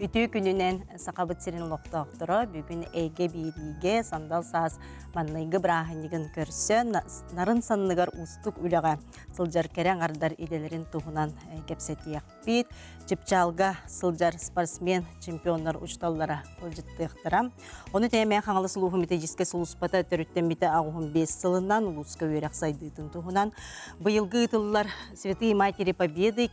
Үтүө күнүнэн Сахабыт сирин олохтоохторо бүгүн эйгэ биэриигэ сандал саас манныйгы бырааһынньыгын көрсөн нарын санныгар уустук үлэҕэ сылдьар кэрэ аҥардар идэлэрин туһунан кэпсэтиэхпит. Чыпчаалга сылдьар спортсмен чемпионнар учууталлара ыалдьыттыахтара. Ону тэҥэ Хаҥалас улууһун методическай сулууспата төрүттэммитэ 85 сылынан улууска үөрэх сайдыытын туһунан быйылгы ыытыллар Святые Матери Победы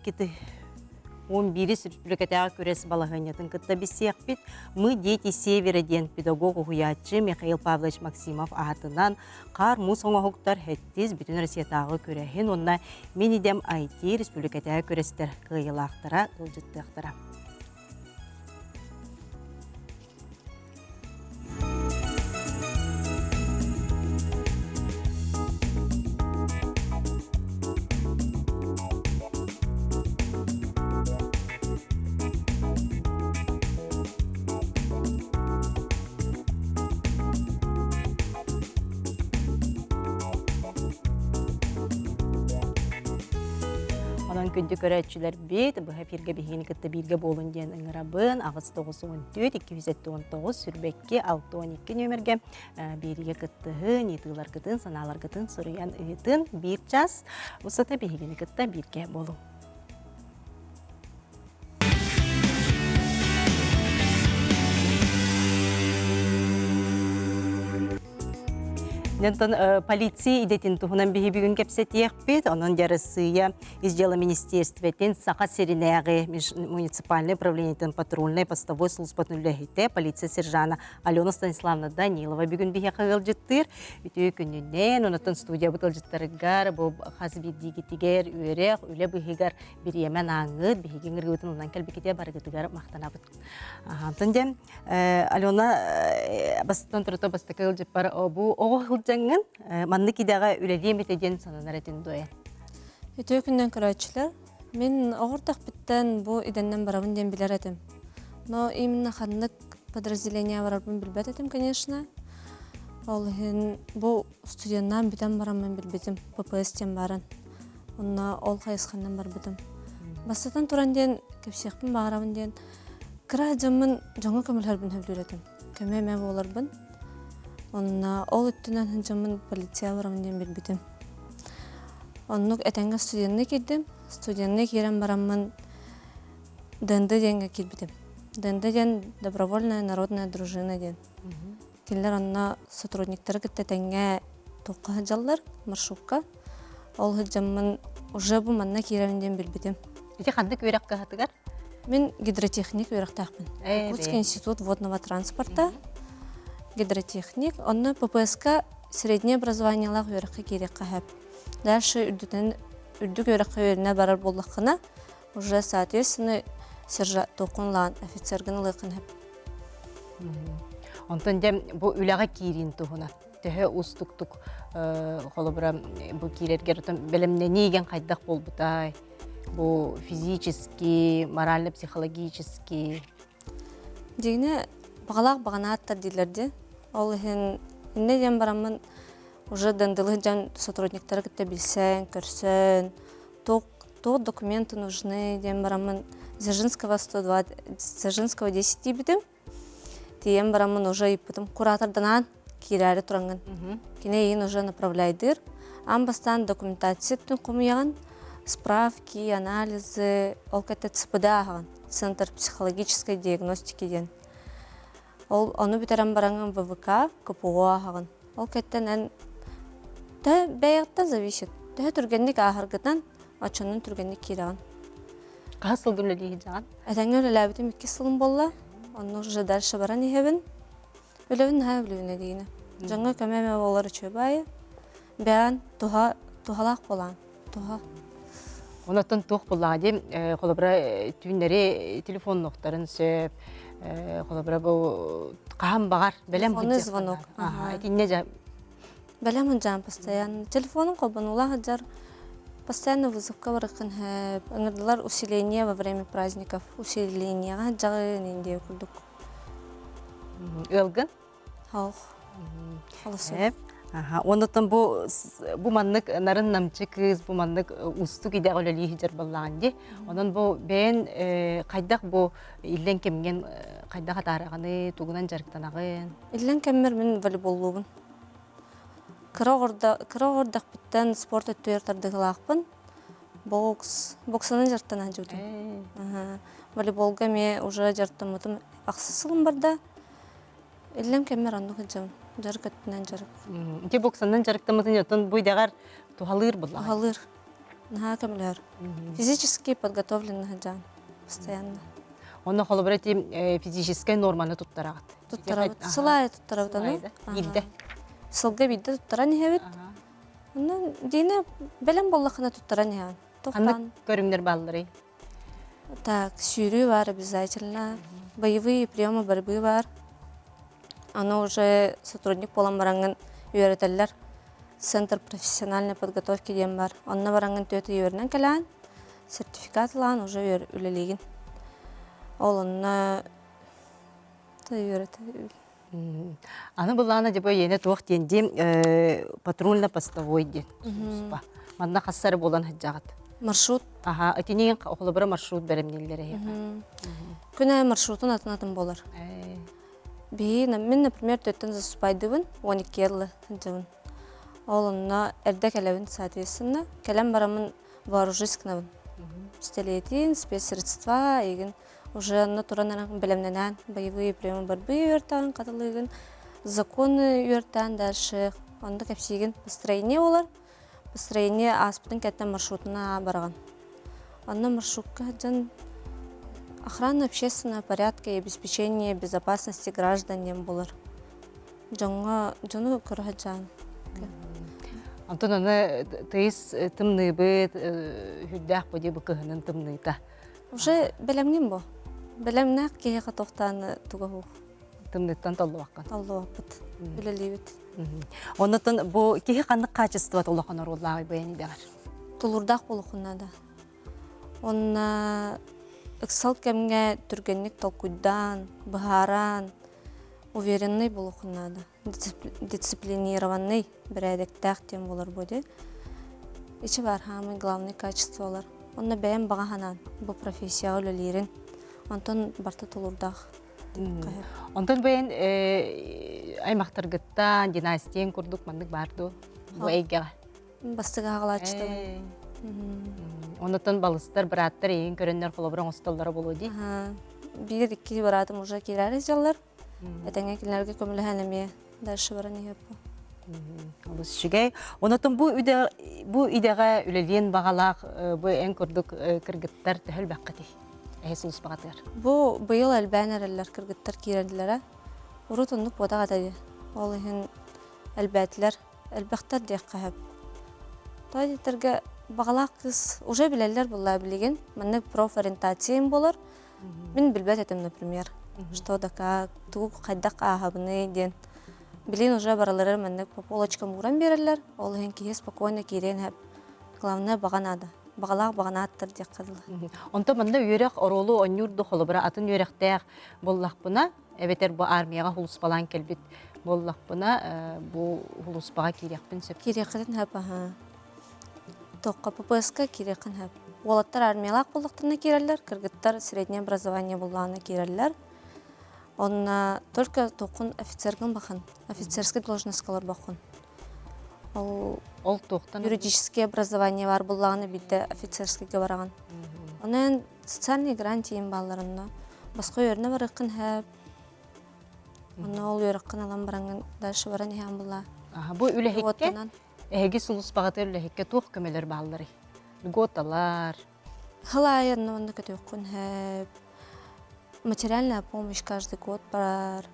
11 республикатааҕы күрэс балаһыанньатын кытта билсиэхпит. Мы дети севера диэн педагог уһуйааччы Михаил Павлович Максимов аатынан хаар муус оҥоһуктар сэттис бүтүн Россиятааҕы күрэһин уонна Мин идэм IT республикатааҕы күрэстэр кыайыылаахтара ыалдьыттыахтара. Онон күндү көрөөччүлэрбит, быһа эфиргэ биһигини кытта бииргэ буолун диэн ыҥырабын. 894 279 сүүрбэкки 62 нүөмэргэ биэриигэ кыттыһын, ыйытыыларгытын, санааларгытын суруйан ыытын. Биир час устата биһигини кытта бииргэ буолуҥ. Онтон полиция идэтин туһунан биһи бүгүн кэпсэтиэхпит. Онон дьэ Арассыыйа Ис дьыала министиэристибэтин Саха сиринээҕи муниципальнай управлениетын патрульнай постовой службатын үлэһитэ, полиция сержана Алена Станиславовна Данилова бүгүн биһиэхэ ыалдьыттыыр. Үтүө күнүнэн, онтон студиябыт ыалдьыттарыгар бу хас биирдиигитигэр үөрэх, үлэ быыһыгар бириэмэ анааҥҥыт, биһиги ыҥырыыбытын ылынан кэлбиккитигэр барыгытыгар махтанабыт. Онтон дьэ, Алена бастатан турата бастакы ыалдьыппар бу оҕо сылдьаҥҥын маннык идэҕэ үлэлиэм этэ диэн сананар этин дуо? Үтүө күннэн көрөөччүлэр. Мин оҕурдахпыттан бу идэннэн барабын диэн билэр этим. Но именно ханнык подразделение барарбын билбэт этим, конечно. Ол иһин бу студеннаан бүтэн бараммын билбитим, ППС диэн баарын. Онно ол хайысханан барбытым. Бастатан туран диэн кэпсиэхпин баҕарабын диэн кыра дьоммун дьоҥҥо көмөлөһөрбүн сөбүлүүр этим. Көмө эмэ буоларбын. Онно ол өттүнэн дьоммун полиция барабын диэн билбитим. Оннук этэҥҥэ студенныы киирдим. Студенныы киирэн бараммын ДНД диэҥҥэ киирбитим. ДНД диэн добровольная народная дружина диэн. Кинилэр онно сотрудниктары кытта тэҥҥэ туохха сылдьаллар, маршрутка. Ол сылдьаммын уже бу манна киирэбин диэн билбитим. Ити ханнык үөрэх кыһатыгар? Мин гидротехник үөрэхтээхпин. Якутский институт водного транспорта, гидротехник. Онно ППС-ка среднее образованиелаах үөрэххэ киириэххэ сөп. Дальше үрдүтэн үрдүк үөрэххэ үөрэнэ барар буоллаххына, уже соответственно сержант туоххун офицергын ылыаххын сөп. Онтон дьэ бу үлэҕэ киириин туһунан төһө уустуктук холобура бу киирэргэр бэлэмнэниигин хайдах буолбутай? Бу физически, морально-психологически Дьиҥинэ баҕалаах баҕанааттар дииллэр дии. Ол иһин иннэ диэн бараммын уже дандылы дьон сотрудниктары кытта билсэн, көрсөн, туох туох документы нужны диэн бараммын Дзержинского 102, Дзержинского 10 тиийбитим. Тиийэн бараммын уже ыйыппытым. Кураторданаан киирээри тураҥҥын. Кини эйигин уже направляйдыыр. Аан бастаан документация өттүн хомуйаҕын, справки, анализы, ол кэтэ ЦПД ааһаҕын. Центр психологической диагностики диэн. Ол ону бүтэрэн бараҥҥын ВВК, КПО ааһаҕын. Ол кэттэн эн төһө бэйэҕиттэн зависит. Төһө түргэнник ааһаргытан, оччонон түргэнник киирэҕин. Хаһыс сылга үлэлии сылдьаҕын? Этэҥҥэ үлэлээбитим иккис сылым буолла. Онно уже дальше баран иһэбин. Үлэбин наһаа үлэбин диигинэ. Дьоҥҥо көмө эмэ буолар үчүгэй баайы. Бэйэн туһа туһалаах буолаан. Туһа. Онотон туох буллаҕа дии холобура түүннэри телефоннуохтарын сөп холобура бу хаһан баҕар бэлэм Телефонный звонок. Итиннэ дьэ Бэлэм сылдьаан постоянно. Телефонун холбонула сылдьар. Постоянно вызовка барыаххын сөп. Ыҥырдылар усиление во время праздников. Усилениеҕа сылдьаҕын индия курдук. Ыалгын? Суох. Оннуттан бу бу маннык нарын намчы кыыс бу маннык уустук идэҕэ үлэлии сылдьар буоллаҕын дии. Онон бу бэйэн хайдах бу иллэҥ кэмҥин хайдах атаараҕыный, тугунан дьарыктанаҕын? Иллэҥ кэммэр мин волейболлуубун. Кыра оҕордохпуттан спорт өттүгэр тардыһыылаахпын. Бокс, боксанан дьарыктана сылдьыбытым. Волейболга эмиэ уже дьарыктаммытым ахсыс сылым барда. Иллэҥ кэммэр оннук сылдьабын. Дьарык өттүнэн дьарык. Ити боксанан дьарыктаммытын оттон бу идэҕэр туһалыыр буоллаҕа? Туһалыыр. Наһаа көмөлөһөр. Физически подготовлен сылдьаҕын постоянно. Онно холобура ити физическэй норманы туттараҕыт? Туттарабыт. Сыл аайы туттарабыт аны. Биирдэ? Сылга биирдэ туттаран иһэбит. Онно Дина бэлэм буоллаххына туттаран иһэҕин. Ханнык көрүҥнэр баалларый? Так, сүүрүү бар обязательно. Боевые приемы борьбы бар. Аны уже сотрудник буолан бараҥҥын үөрэтэллэр. Центр профессиональной подготовки диэн бар. Онно бараҥҥын түөрт ый үөрэнэн кэлээн, сертификат ылаан уже үлэлиигин. Ол онно үөрэтэ Аны былаана дьэ иэнэ туох диэн диэн патрульно-постовой диэн сулууспа. Манна хассары буолан сылдьаҕыт. Маршрут. Аха, итини холобура маршрут бэлэмнииллэр эһиэхэ. Күн аайы маршрутун атын-атын буолар. Биһи, мин, например, төттөн засыпайдыбын, 12 ырлы сылдьабын. Ол онно эрдэ кэлэбин, соответственно, кэлэн бараммын вооружись гынабын. Пистолетин, спецсредства, игин Уже онно туран эрэн бэлэмнэнэн боевые приемы борьбы үөртээн хатылыыгын, законы үөртээн дальше онно кэпсиигин построение болар. Построение ааспытын кэттэн маршрутuna бараҕын. Онно маршрутка сылдьан охрана общественного порядка и обеспечение безопасности граждан диэн болар. Дьоҥҥо дьону көрө сылдьаан. Онтон аны тыйыс тымныыбыт, үрдээх бу дии бу кыһынын тымныыта. Уже бэлэмҥин бо. Бэлэмнээх киһиэхэ тохтааны туга суох. Тымныттан толлубаккын. Толлубаппыт. Үлэлиибит. Оннотон бу киһи ханнык качествота улахан оруоллааҕый бэйэни идэҕэр? Тулуурдаах буолуоххун наада. Уонна ыксал кэмҥэ түргэнник толкуйдаан, быһааран, уверенный буолуоххун наада. Дисциплинированный, бэрээдэктээх диэн буолар бу дии. Ичи баар хаамый главный качестволар. Онно бэйэм баҕа санаан бу профессияҕа үлэлиирин. Онтон барыта тулуурдаах. Онтон бэйэн аймахтаргыттан династиян курдук маннык баар дуо бу эйгэҕэ? Бастыгы аҕалааччытабын. Оннуттан балыстар, бырааттар эйигин көрөннөр холобур оҥостоллоро буолуо дии. Биир икки быраатым уже киирээри дьаллар. Этэҥҥэ кинилэргэ көмөлөһөн эмиэ дальше баран иһиэппин. Олус үчүгэй. Онотон бу үдэ бу идэҕэ үлэлиэн баҕалаах бу эн курдук кыргыттар төһө элбэххитий? Эһи сулуспаҕатыгар. Бу быйыл элбээн эрэллэр кыргыттар киирэллэрэ. Урут оннук буотах этэ дии. Ол иһин элбээтилэр. Элбэхтэр диэххэ сөп. Тоҕо диэтэргэ баҕалаах кыыс уже билэллэр буоллаа билигин. Маннык профориентация буолар. Мин билбэт этим, например, что да как, тугу хайдах ааһабыный диэн. Билигин уже барылары маннык по полочкам ууран биэрэллэр, ол иһин киһи спокойно киириэн сөп. Главное баҕа наада. Баҕалаах баҕанааттар диэххэ дылы. Онтон манна үөрэх оруолу оонньуур да холобура атын үөрэхтээх буоллахпына, эбэтэр бу армияҕа хулуспалаан кэлбит буоллахпына, бу хулуспаҕа киириэхпин сөп. Киириэххитин сөп, аһаа. Туохха ППС-ка киириэххин сөп. Уолаттар армиялаах буоллахтарына киирэллэр, кыргыттар среднее образование буллаҕына киирэллэр. Онно только туоххун офицергын бахан, офицерскай должностка олорбоххун. Ол, Ол туохтан юридическое образование бар буллаҕына биирдэ офицерскайга бараҕын. Онон социальный гарантия бааллар онно. Босхо үөрэнэ барыаххын сөп. Онно ол үөрэххин ылан бараҥҥын дальше баран иһэн булла. Бу үлэһиккэ Эһиги сулууспаҕытыгар үлэһиккэ туох көмөлөр баалларый? Льготалар. Сыл аайы онно манна көтүөххүн сөп. Материальная помощь каждый год барар.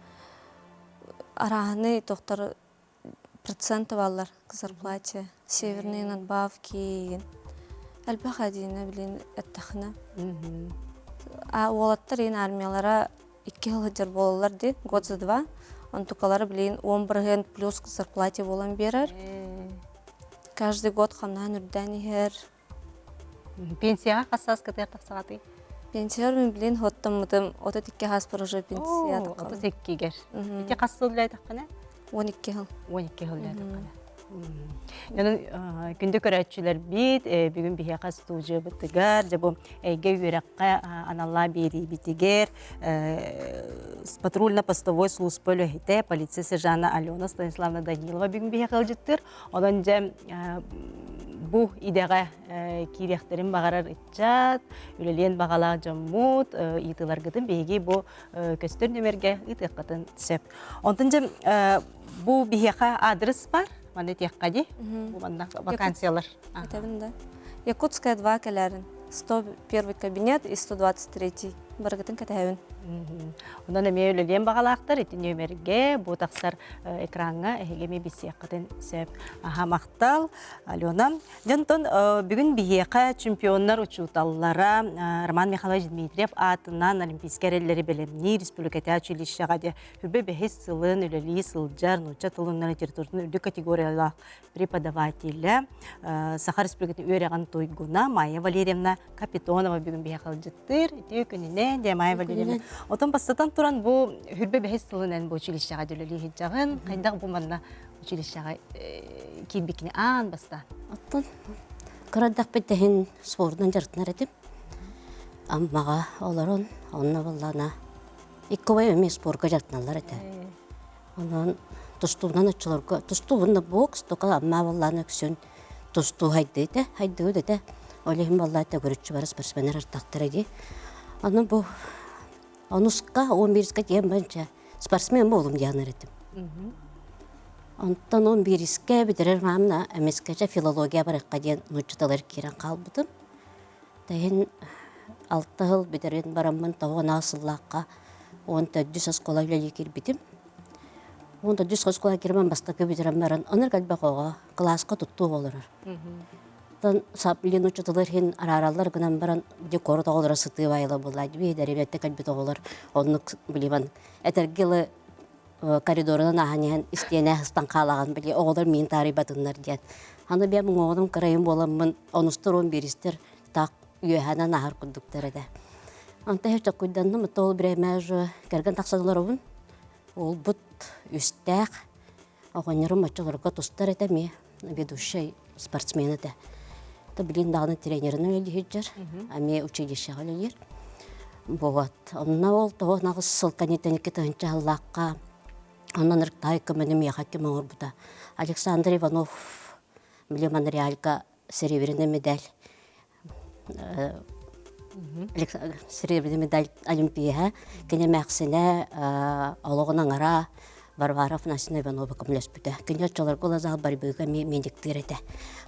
Арааһынай тохтор проценты бааллар к зарплате. Северные надбавки элбэх адиина билин эттэхинэ. А уолаттар иин армиялара икки сыл сылдьар буолаллар дии, год за два. Онтукалара билигин 10% плюс к зарплате буолан биэрэр. Каждый год хамнаһын үрдээн иһэр. Пенсияҕа хас сааскытыгар тахсаҕатый? Пенсияр мин билин хоттоммутум 32 хааспар уже пенсия 32-гэр. Ити хас сыл үлэлээтэххинэ? 12 сыл. 12 сыл үлэлээтэххинэ. Онон күндү көрөөччүлэрбит, бүгүн биһиэхэ студиябытыгар, дьэ бу эйгэ үөрэххэ аналлаах биэриибитигэр патрульно-постовой служба үлэһитэ, полиция сержана Алена Станиславовна Данилова бүгүн биһиэхэ ыалдьыттыыр. Онон дьэ бу идэҕэ киириэхтэрин баҕарар ыччат, үлэлиэн баҕалаах дьоммут, ыйытыыларгытын биһиги бу көстөр нүмергэ ыытыаххытын сөп. Онтон дьэ бу биһиэхэ адрес бар, манна этиэххэ дии. Бу манна вакансиялар. Этэбин да. Якутская 2 кэлээрин. 101 кабинет и 123 барыгытын кэтэһэбин. Онон эмиэ үлэлиэн баҕалаахтар ити нүөмэргэ бу тахсар экраҥҥа эһиги эмиэ билсиэххитин сөп. Аха махтал, Алена. Дьонтон бүгүн биһиэхэ чемпионнар учууталлара Роман Михайлович Дмитриев аатынан Олимпийскай эрэллэри бэлэмниир республикатааҕы училищеҕа дьэ үбэ бэһис сылын үлэлии сылдьар нуучча тылынан литературатын үрдүк категориялаах преподавателэ Саха Республикатын үөрэҕин туйгуна Майя Валерьевна Капитонова бүгүн биһиэхэ ыалдьыттыыр. Үтүө күнүнэн, дьэ Майя Валерьевна. Отон бастатан туран бу хүрбэ бэһис сылынан бу училищеҕа үлэлии сылдьаҕын. Хайдах бу манна училищеҕа киирбиккини аан бастаан? Оттон кыра эрдэхпит иһин спордунан дьарыктанар этим. Аммаҕа олорон, онно буоллаҕына икки убайым эмиэ спорка дьарыктаналлар этэ. Онон тустуунан оччолорго тустуубун да бокс, тока Амма буоллаҕына үксүн тустуу хайдыы хайдыыбыт этэ. Ол иһин буоллаҕа төгүрүччү бары спортсменнар артахтара дии. Аны бу онуска, 11-ка тиийэн баранча спортсмен буолум диэн этим. Онтон 11-искэ бүтэрэр маамна эмискэчэ филология барыахха диэн нууччаталар киирэн хаалбытым. Тэһин алта сыл бүтэрэн бараммын тоҕо сыллаахха 14 оскуола үлэлии киирбитим. 14 оскуола киирэн бастакы бүтэрэн баран онор элбэх оҕо кылааска туттуу олорор. Оттон саблин учууталлар иһин араараллар гынан баран дьэ куорат оҕолоро сытыы байыла буолла биһидэри кэлбит оҕолор оннук билибан этэргэ дылы коридорунан ааһан иһэн истиэнэ ыстан хаалаҕын били оҕолор миин таарыйбатыннар диэн. Аны бэйэм уҥуоҕунум кырайым буоламмын онустар он бииристэр таах үөһэнэн ааһар курдуктар этэ. Онто иһэ чоккуйданным, ол бириэмэ уже кэргэн тахсан олоробун. Уолбут үстээх, оҕонньорум оччолорго тустар этэ эмиэ, ведущай спортсмен этэ. То билин даҕаны тренеринэн үлэлиир, эмиэ училищеҕа үлэлиир. Вот. Онно ол тоҕо аҕыс сыл кэнниттэн 2 тыһыынча сыллаахха онон ырыктай көмөнү миэхэ ким оҥорбута. Александр Иванов били Монреальга серебряный медаль серебряный медаль Олимпиаһа кини эмээхсинэ олоҕун аҥара Варвара Афанасьевна Иванова көмөлөспүтэ. Кини оччолорго Лазал борьбыга эмиэ медиктыыр этэ.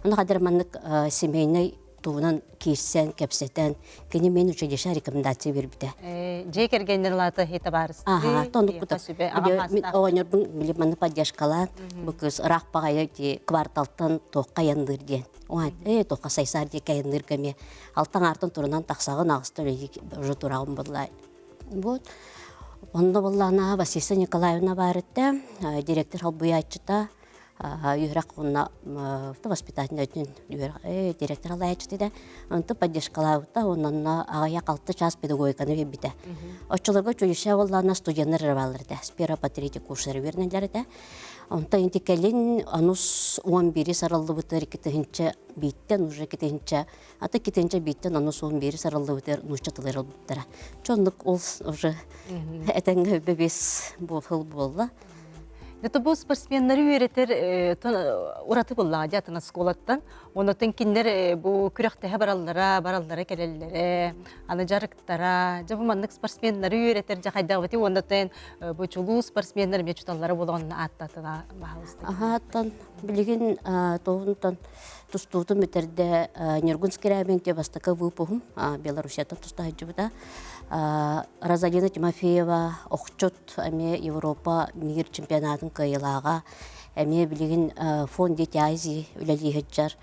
Ону хадыр маннык семейный туһунан киирсэн, кэпсэтэн, кини мин училище рекомендация биэрбитэ. Дьиэ кэргэннэр лаата хи табаарыстыы, Аха, тоннукпута. сүбэ аҕам Мин оҕонньорбун били манны поддержкалаан, бу кыыс ыраах баҕайы ди кварталтан туохха айанныыр диэн. Уһаат, ээ туохха сайсаар диэки айанныырга эмиэ алтан аартан турунан тахсаҕын аҕыста уже тураҕын буолла. Вот. Онно буоллаҕына Василиса Николаевна баар этэ, директор холбуйааччыта, үөрэх уонна воспитательный өттүн үөрэх директор алаайчыта этэ. Онто поддержкалаабыта уонна аҕыйах алта чаас педагогиканы биэрбитэ. Оччолорго училище буоллаҕына студеннар эрэ бааллар этэ. С первого по третий курстары үөрэнэллэр этэ. Онтон инти кэлин онус 11 сарыллыбытыгар 2 тыһыынча бииртэн уже 2 тыһыынча ата 2 тыһыынча бииртэн онус 11 сарыллыбытыгар нуучча тылыгар ылбыттара. Чоннук ол уже этэҥҥэ бэбиэс буол буолла. Это бу спортсменнары үөрэтэр ураты буллаҕа дии атын оскуолаттан. Онотон кинилэр бу күрэхтэһэ бараллара, бараллара кэлэллэрэ, аны дьарыктара. Дьэ бу маннык спортсменнары үөрэтэр дьэ хайдах уонна бу чулуу спортсменнар эмиэ чуталлара буолан ааттатына баһаалыста. Аһааттан билигин тоҕунтан тустуутун бүтэрдэ Ньургун Скрябин бастакы выпуһум Белоруссияттан туста сылдьыбыта. Розалина Тимофеева охчут эмиэ Европа мир чемпионатын кыайыылааҕа, эмиэ билигин фонд Дети Азии үлэлии сылдьар.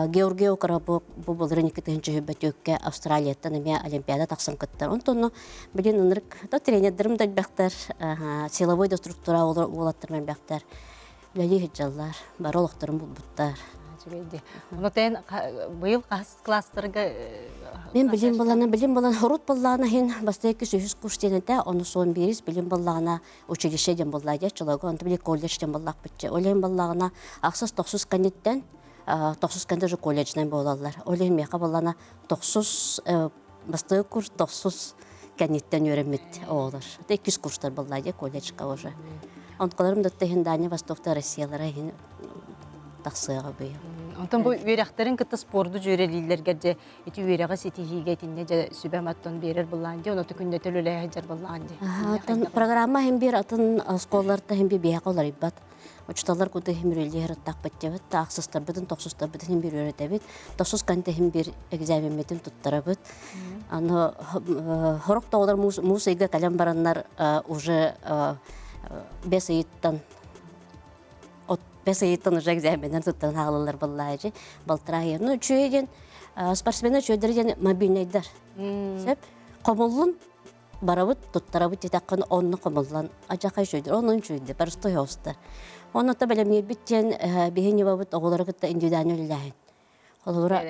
Георгий Окоробок бу былырын 2024 Австралияттан эмиэ Олимпиада тахсан кыттар. Онтон билин ынырык да тренердэрим да элбэхтэр, силовой да структура уолаттарым элбэхтэр. Үлэлии сылдьаллар, бары олохторун булбуттар. Үчүгэй дии. Ону тэн быйыл хас класстарга Мен билим балана билим балан хорут баллаана хин бастайкы сүһүс курс диэн этэ, ону суон биирис билим баллаана училище диэн боллаа дии чолого онто били колледж диэн боллаахпытча. Ол иһин баллаана ахсыс тохсус кэнниттэн тохсус кэннэ уже колледжнай буолаллар. Ол иһин миэхэ баллаана тохсус бастакы курс тохсус кэнниттэн үөрэммит оҕолор. Иккис курстар буолла дии колледжка уже. Онколорум да иһин Дальний Востокта Россиялара иһин тахсыаҕа быйыл. Онтон бу үөрэхтэрин кытта спорду дьүөрэлииллэргэр дьэ ити үөрэҕи ситиһиигэ итиннэ дьэ сүбэ маттон биэрэр былаан дии, оноту күннэтэ үлэлэһэ сылдьар былаан дии. Атын программа иһин биир атын оскуолаларта иһин биир биһиэхэ уларыйбат. Учууталлар курдук иһин биир үлэлиир ырыттахпыт диэбит, ахсыстарбытын, тохсустарбытын иһин биир үөрэтэбит. Тохсус канта иһин биир экзамеммитин туттарабыт. Аны хорох тоҕолор муус ыйга кэлэн бараннар уже бэс ыйыттан от бэс ыйыттан уже экзаменнар туттаран хаалаллар буоллаачы балтараа ну үчүгэй диэн спортсменнар үчүгэйдэр диэн мобильнайдар сөп хомуллун барабыт туттарабыт диэтэххин онно хомуллан адьахай үчүгэйдэр онон үчүгэйдэр простой оҕустар онно бэлэмниирбит диэн биһи ньыбабыт оҕолору кытта индивидуально үлэлээһин Холобура,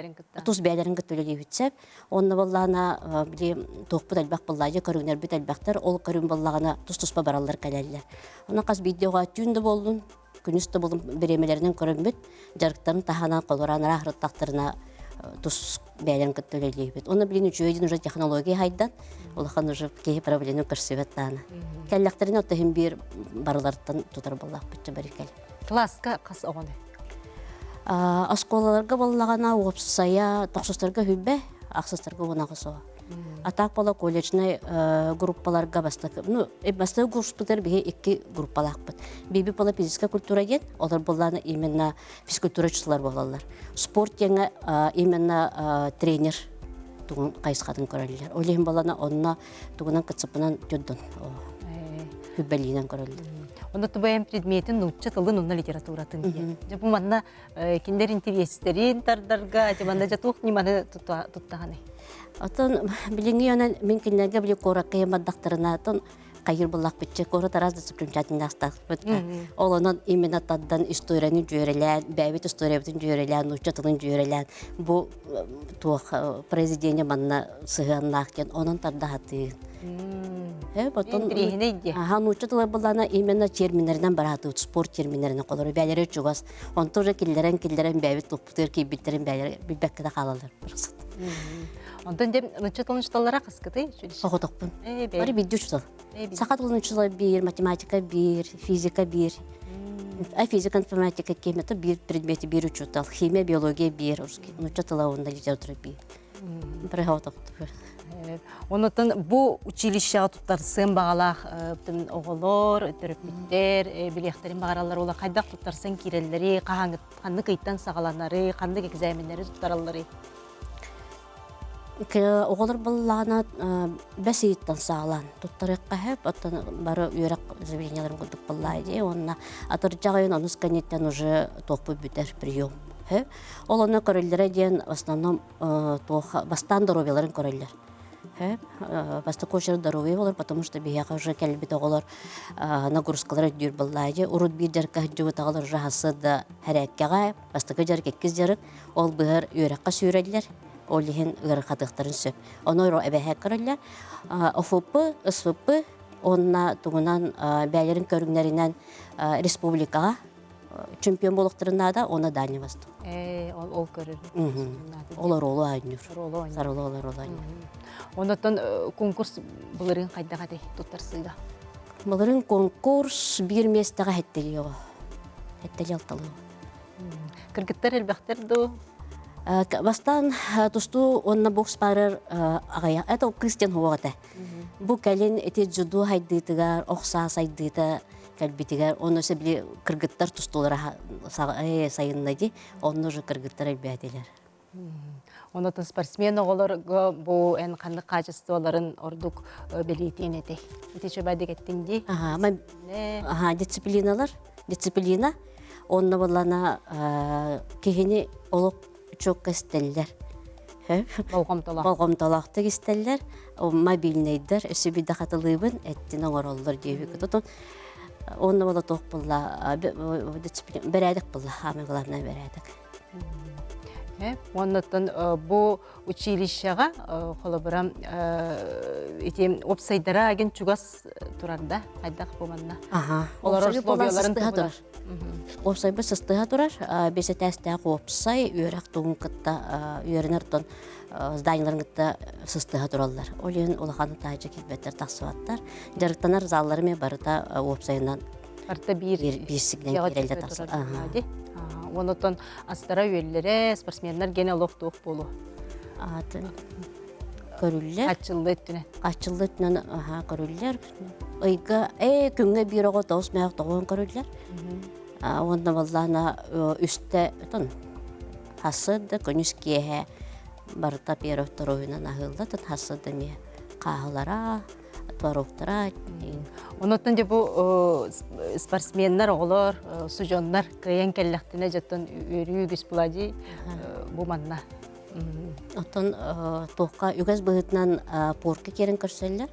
тус бэйэлэрин кытта үлэлиибит сөп. Онно буоллаҕына, били туохпут элбэх буоллаҕа, дьэ көрүҥнэрбит элбэхтэр, ол көрүҥ буоллаҕына тус-туспа бараллар кэлэллэр. Онон хас биирдии оҕо түүн да буоллун, күнүс да буоллун бириэмэлэринэн көрөммүт, дьарыктарын таһынан холобура анараа сырыттахтарына тус бэйэлэрин кытта үлэлиибит. Онно билин үчүгэй диэн уже технология хайдан, улахан уже киһи проблеманы көрсүбэт даана. Кэллэхтэринэ отто иһин биир барыларыттан тутар буоллаахпыт чэ бары кэл. Класска хас оҕону? Оскуолаларга буоллаҕына уопсайа тохсустарга хүббэ, ахсыстарга уонаҕа суох. А так буола колледжнай группаларга бастакы, ну, бастакы курспутар биһи икки группалаахпыт. Биби буола физическая культура диэн, олор буоллаана именно физкультура учителлар буолаллар. Спорт диэҥҥэ именно тренер тугун хайысхатын көрөллөр. Ол иһин буоллаана онно тугунан кыцыппынан түрдун хүббэлиинэн көрөллөр. Онно тубайым предметин нуучча тылын уонна литературатын диэн. Дьэ бу манна кинилэр интириэстэрин тардарга, дьэ манна дьэ туох ньыманы туттаҕаный? Оттон билиҥҥи онон мин кинилэргэ били куоракка иһэн бардахтарына оттон хайыр буллахпытча куорат араас достопримечательностаахпыт. Ол онон именно тардан историяны дьүөрэлээн, бэйэбит историябытын дьүөрэлээн, нуучча тылын дьүөрэлээн бу туох произведение манна сыһыаннаах диэн онон тардаһатыын. Э, потом Интириэһинэй диэ. Аха, нуучча тыла былаана именно терминнэринэн бараатыбыт, спорт терминнэринэн холору бээлэри чугас. Онто уже киллэрэн киллэрэн бэйэбит туппутугар киирбиттэрин бээлэри билбэккэ да хаалаллар. Онтон дем нуучча тылын учууталлара хаскытый? Соҕотохпун. Бары биирдии учуутал. Саха тылын учуутала биир, математика биир, физика биир. А физика, информатика кемето биир предмети биир учуутал, химия, биология биир, нуучча тыла уонна литература биир. Бары соҕотохтугар. Онотон бу училищеҕа туттарсыан баҕалаах оҕолор, төрөппүттэр билиэхтэрин баҕараллар уола хайдах туттарсан киирэллэрий, ханнык ыйтан саҕаланарый, ханнык экзаменнары туттаралларый? Оҕолор буоллаҕына бэс ыйыттан саҕалаан туттарыахха сөп, оттон бары үөрэх заведениеларын курдук буоллаа дии уонна атырдьах ыйын онус кэнниттэн уже туохпут бүтэр прием. Ол онно көрөллөрө диэн в основном туох бастаан здоровьеларын көрөллөр. Бастакы очередь здоровье болар, потому что биһиэхэ уже кэлбит оҕолор нагрузкалара өйдүүр буоллаа дии. Урут биир дьарыкка сылдьыбыт оҕолор уже хассы да хэрээккэҕэ бастакы дьарык, иккис дьарык ол быһар үөрэххэ сүүрэллэр, ол иһин ыарырҕатыахтарын сөп. Ону эбэһээк көрөллөр. ОФП, СВП уонна тугунан бэйэлэрин көрүҥнэринэн республикаҕа чемпион буолуохтарын наада, уонна Дальний Восток. Ол ол көрөр. Ол оруолу оонньуур. Сарылы ол оруолу оонньуур. Оннуттан конкурс былырыын хайдах этэй туттарсыыга? Былырыын конкурс биир миэстэҕэ хэттэлиэҕэ. Хэттэлиэ алталыы. Кыргыттар элбэхтэр дуу? Бастаан тустуу уонна бокс барар аҕыйах это кыыс диэн суох этэ. Бу кэлин ити дзюдо хайдыытыгар, ох саа сайдыыта кэлбитигэр, онно өссө били кыргыттар тустуулара сайынна дии, онно уже кыргыттар элбээтилэр. Онотон спортсмен оҕолорго бу эн ханнык хаачыстыбаларын ордук бэлиэтиэн этэй? Ити чөбөдик эттиҥ дии. Аха, дисциплиналар, дисциплина онно буоллана киһини олох чокка истэллэр. Болҕомтолоох. Болҕомтолоохтук истэллэр, мобильнайдар өссө биирдэ хатылыыбын, эттин оҥороллор диэбиккит. Отон онно буола туох буолла, бэрээдэк буолла, самое главное бэрээдэк. Оннуттан бу училищеҕа холобура ити уопсайдара агин чугас турар да хайдах бу манна? Аха. Олорор условияларын турар. Уопсайбыт сыстыһа турар. Бес этээстээх уопсай үөрэх тугун кытта үөрэнэр тон зданияларын кытта сыстыһа тураллар. Ол иһин улахан таһыччы киирбэттэр, тахсыбаттар. Дьарыктанар заллары эмиэ барыта уопсайынан Барыта биир биир сигнэн киирэллэр тахсар. Онотон астара үөллэрэ, спортсменнар гене олох туох буолуо? Атын көрүллэр. Аччыллы өттүнэн. Аччыллы өттүнэн аха көрүллэр. Ыйга э күҥҥэ биир оҕо тоҕус мөөх тоҕуон көрүллэр. Уонна баллаана үстэ тон хасыт да күнүс киэһэ барыта первый второйунан аһыылла тон хасыт да эмиэ хааһылара творогтара. Онуттан дьэ бу спортсменнар, оҕолор, судьоннор кыайан кэллэхтинэ дьоттон үөрүү үгүс булади бу манна. Оттон туохха үгэс быһыытынан порка киирэн көрсөллөр.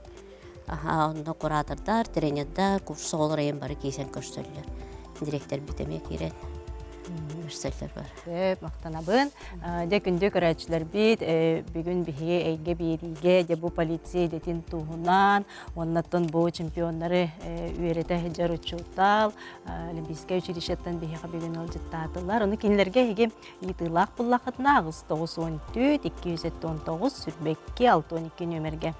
Аха, онно куратордар, тренердар, курс оҕолор айан бары киирэн көрсөллөр. Директорбит эмиэ киирэн көрсөллөр бар. Сөп, махтанабын. Дьэ, күндү көрөөччүлэрбит, бүгүн биһиги эйгэ биэриигэ, дьэ бу полиция идэтин туһунан, уоннаттан бу чемпионнары үөрэтэ сылдьар учуутал, Олимпийскай училищеттан биһиэхэ бүгүн ыалдьыттаатылар. Ону кинилэргэ эһиги ыйытыылаах буллаххытына 894 279 22 62 нүөмэргэ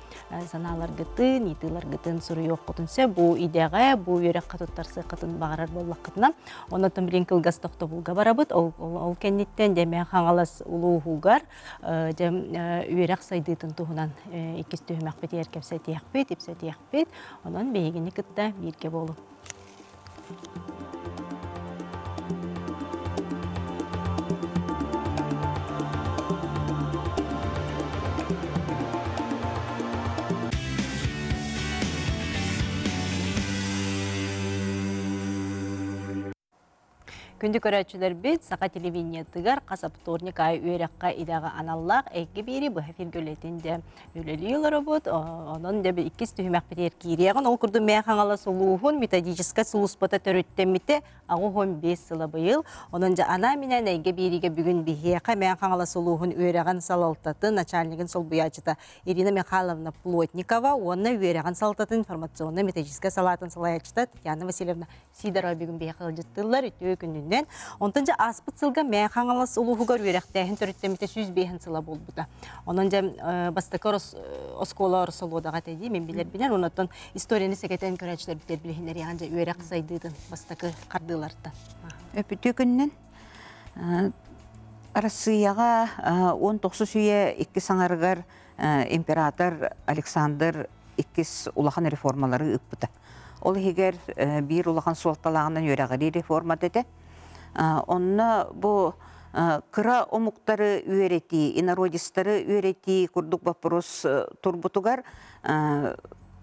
санааларгытын, ыйытыыларгытын суруйуоххутун сөп. Бу идэҕэ, бу үөрэххэ туттарсыаххытын баҕарар буоллаххытына. Онон билин кылгас тохтобулга барабыт. Ол, ол, кэнниттэн дьэ Хаҥалас улууһугар дьэ үөрэх сайдыытын туһунан иккис түһүмэхпитигэр кэпсэтиэхпит, ипсэтиэхпит. Онон биһигини кытта бииргэ буолуҥ. Күндү көрөөччүлэрбит, Саха телевидениетыгар хас вторник аайы үөрэххэ идэҕэ аналлаах эйгэ биэри быһа эфиргэ үлэтин дьэ үлэлии олоробут. Онон дьэ иккис түһүмэхпитигэр киириэҕин. Ол курдук Мэҥэ Хаҥалас улууһун методическай сулууспата төрүттэммитэ 85 сыла быйыл. Онон дьэ анаан-минээн эйгэ биэриигэ бүгүн биһиэхэ Мэҥэ Хаҥалас улууһун үөрэҕин салалтатын начальнигын солбуйааччыта Ирина Михайловна Плотникова уонна үөрэҕин салалтатын информационно-методическай салаатын салайааччыта Татьяна Васильевна Сидорова бүгүн биһиэхэ ыалдьыттыыллар үтүө күнүнэн. Онтон дьэ ааспыт сылга Мэҥэ Хаҥалас улууһугар үөрэхтээһин төрүттэммитэ 105 сыла буолбута. Онон дьэ бастакы оскуола Оросолуодаҕа этэ дии, мин билэрбинэн. Онон историяны сэгэтэн көрөөччүлэрбитигэр билиһиннэриэҕин дьэ үөрэх сайдыытын бастакы хардыылартан. Үтүө күнүнэн. Арассыыйаҕа 19 үйэ иккис аҥарыгар император Александр иккис улахан реформалары ыыппыта. Ол иһигэр биир улахан суолталааҕынан үөрэҕирии реформата этэ. Онно бу кыра омуктары үөрэтии, инородистары үөрэтии курдук боппуруос турбутугар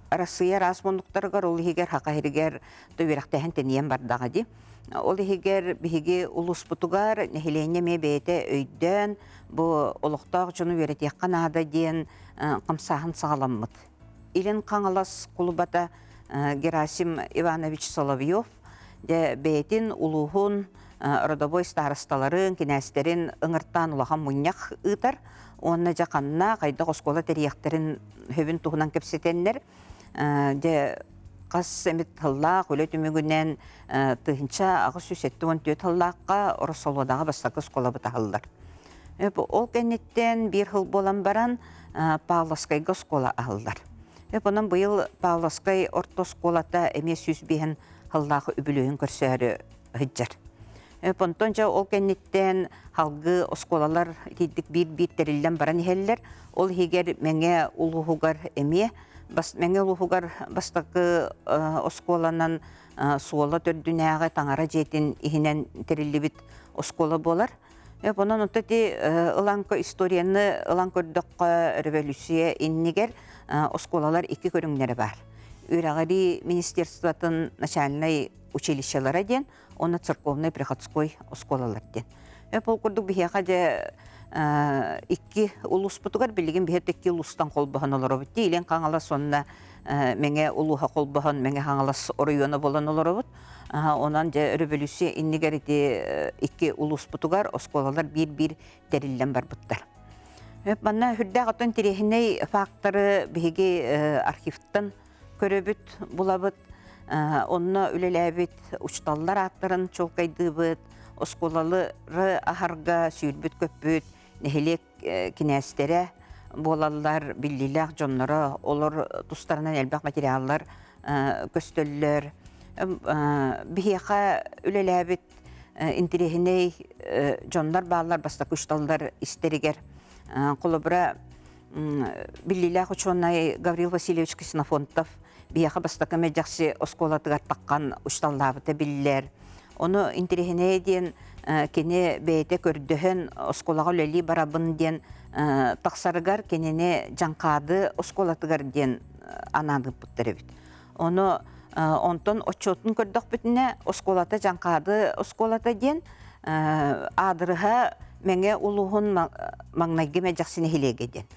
Арассыыйа араас муннуктарыгар, ол иһигэр Саха сиригэр үөрэхтээһин тэнийэн бардаҕа дии. Ол иһигэр биһиги улууспутугар нэһилиэнньэ эмиэ бэйэтэ өйдөөн, бу олохтоох дьону үөрэтиэххэ наада диэн хамсааһын саҕаламмыт. Илин Хаҥалас кулубата Герасим Иванович Соловьев дьэ бэйэтин улууһун родовой старосталарын, кинээстэрин ыҥыртаан улахан мунньах ыытар уонна дьэ ханна хайдах оскуола тэрийиэхтэрин сөбүн туһунан кэпсэтэннэр дьэ хас эмит тыллаах үлэ түмүгүнэн 1874 тыллаахха Ороссолуодаҕа бастакы оскуолабыт аһыллар. Ол кэнниттэн биир сыл буолан баран Павловскайга оскуола аһыллар. Онон быйыл Павловскай орто оскуолата эмиэ 105 сыллаах үбүлүөйүн көрсөөрү сылдьар. Онтон дьэ ол кэнниттэн халгы оскуолалар итийдик биир-биир тэриллэн баран иһэллэр. Ол иһигэр Мэҥэ улууһугар эмиэ Мэҥэ улууһугар бастакы оскуоланан Суола төрдүнээҕи таҥара дьиэтин иһинэн тэриллибит оскуола буолар. Онон онто ити ылан историяны ылан көрдөххө революция иннигэр оскуолалар икки көрүҥнэрэ баар. Үөрэҕирии министерствотын начальнай училищелара диэн уонна церковнай приходской оскуолалар диэн. Ол курдук биһиэхэ дьэ икки улууспутугар билигин биһиэт икки улуустан холбоһон олоробут. Илин Хаҥалас уонна Мэҥэ улууһа холбоһон Мэҥэ Хаҥалас оройуона буолан олоробут. Онон дьэ өрөбөлүүссүйэ иннигэр ити икки улууспутугар оскуолалар биир-биир тэриллэн барбыттар. Манна үрдээх оттон интэриэһинэй факторы биһиги архивтан көрөбүт, булабыт. Онно үлэлээбит учууталлар ааттарын чуолкайдыыбыт, оскуолалары аһарга сүүрбүт-көппүт нэһилиэк кинээстэрэ буолаллар, биллиилээх дьонноро, олор тустарынан элбэх материаллар көстөллөр. Биһиэхэ үлэлээбит интэриэһинэй дьоннор бааллар бастакы учууталлар истэригэр. Холобура, биллиилээх учуонай Гаврил Васильевич Ксенофонтов биһиэхэ бастакы Мэдьэхси оскуолатыгар таххан учууталлаабыта биллэр. Ону интэриэһинэйэ диэн кини бэйэтэ көрдөһөн оскуолаҕа үлэлии барабын диэн тахсарыгар кинини Дьаҥхаады оскуолатыгар диэн анаан ыыппыттар эбит. Ону онтон отчуотун көрдөхпүтүнэ оскуолата Дьаҥхаады оскуолата диэн аадырыһа Мэҥэ улууһун маҥнайгы Мэдьэхси нэһилиэгэ диэн.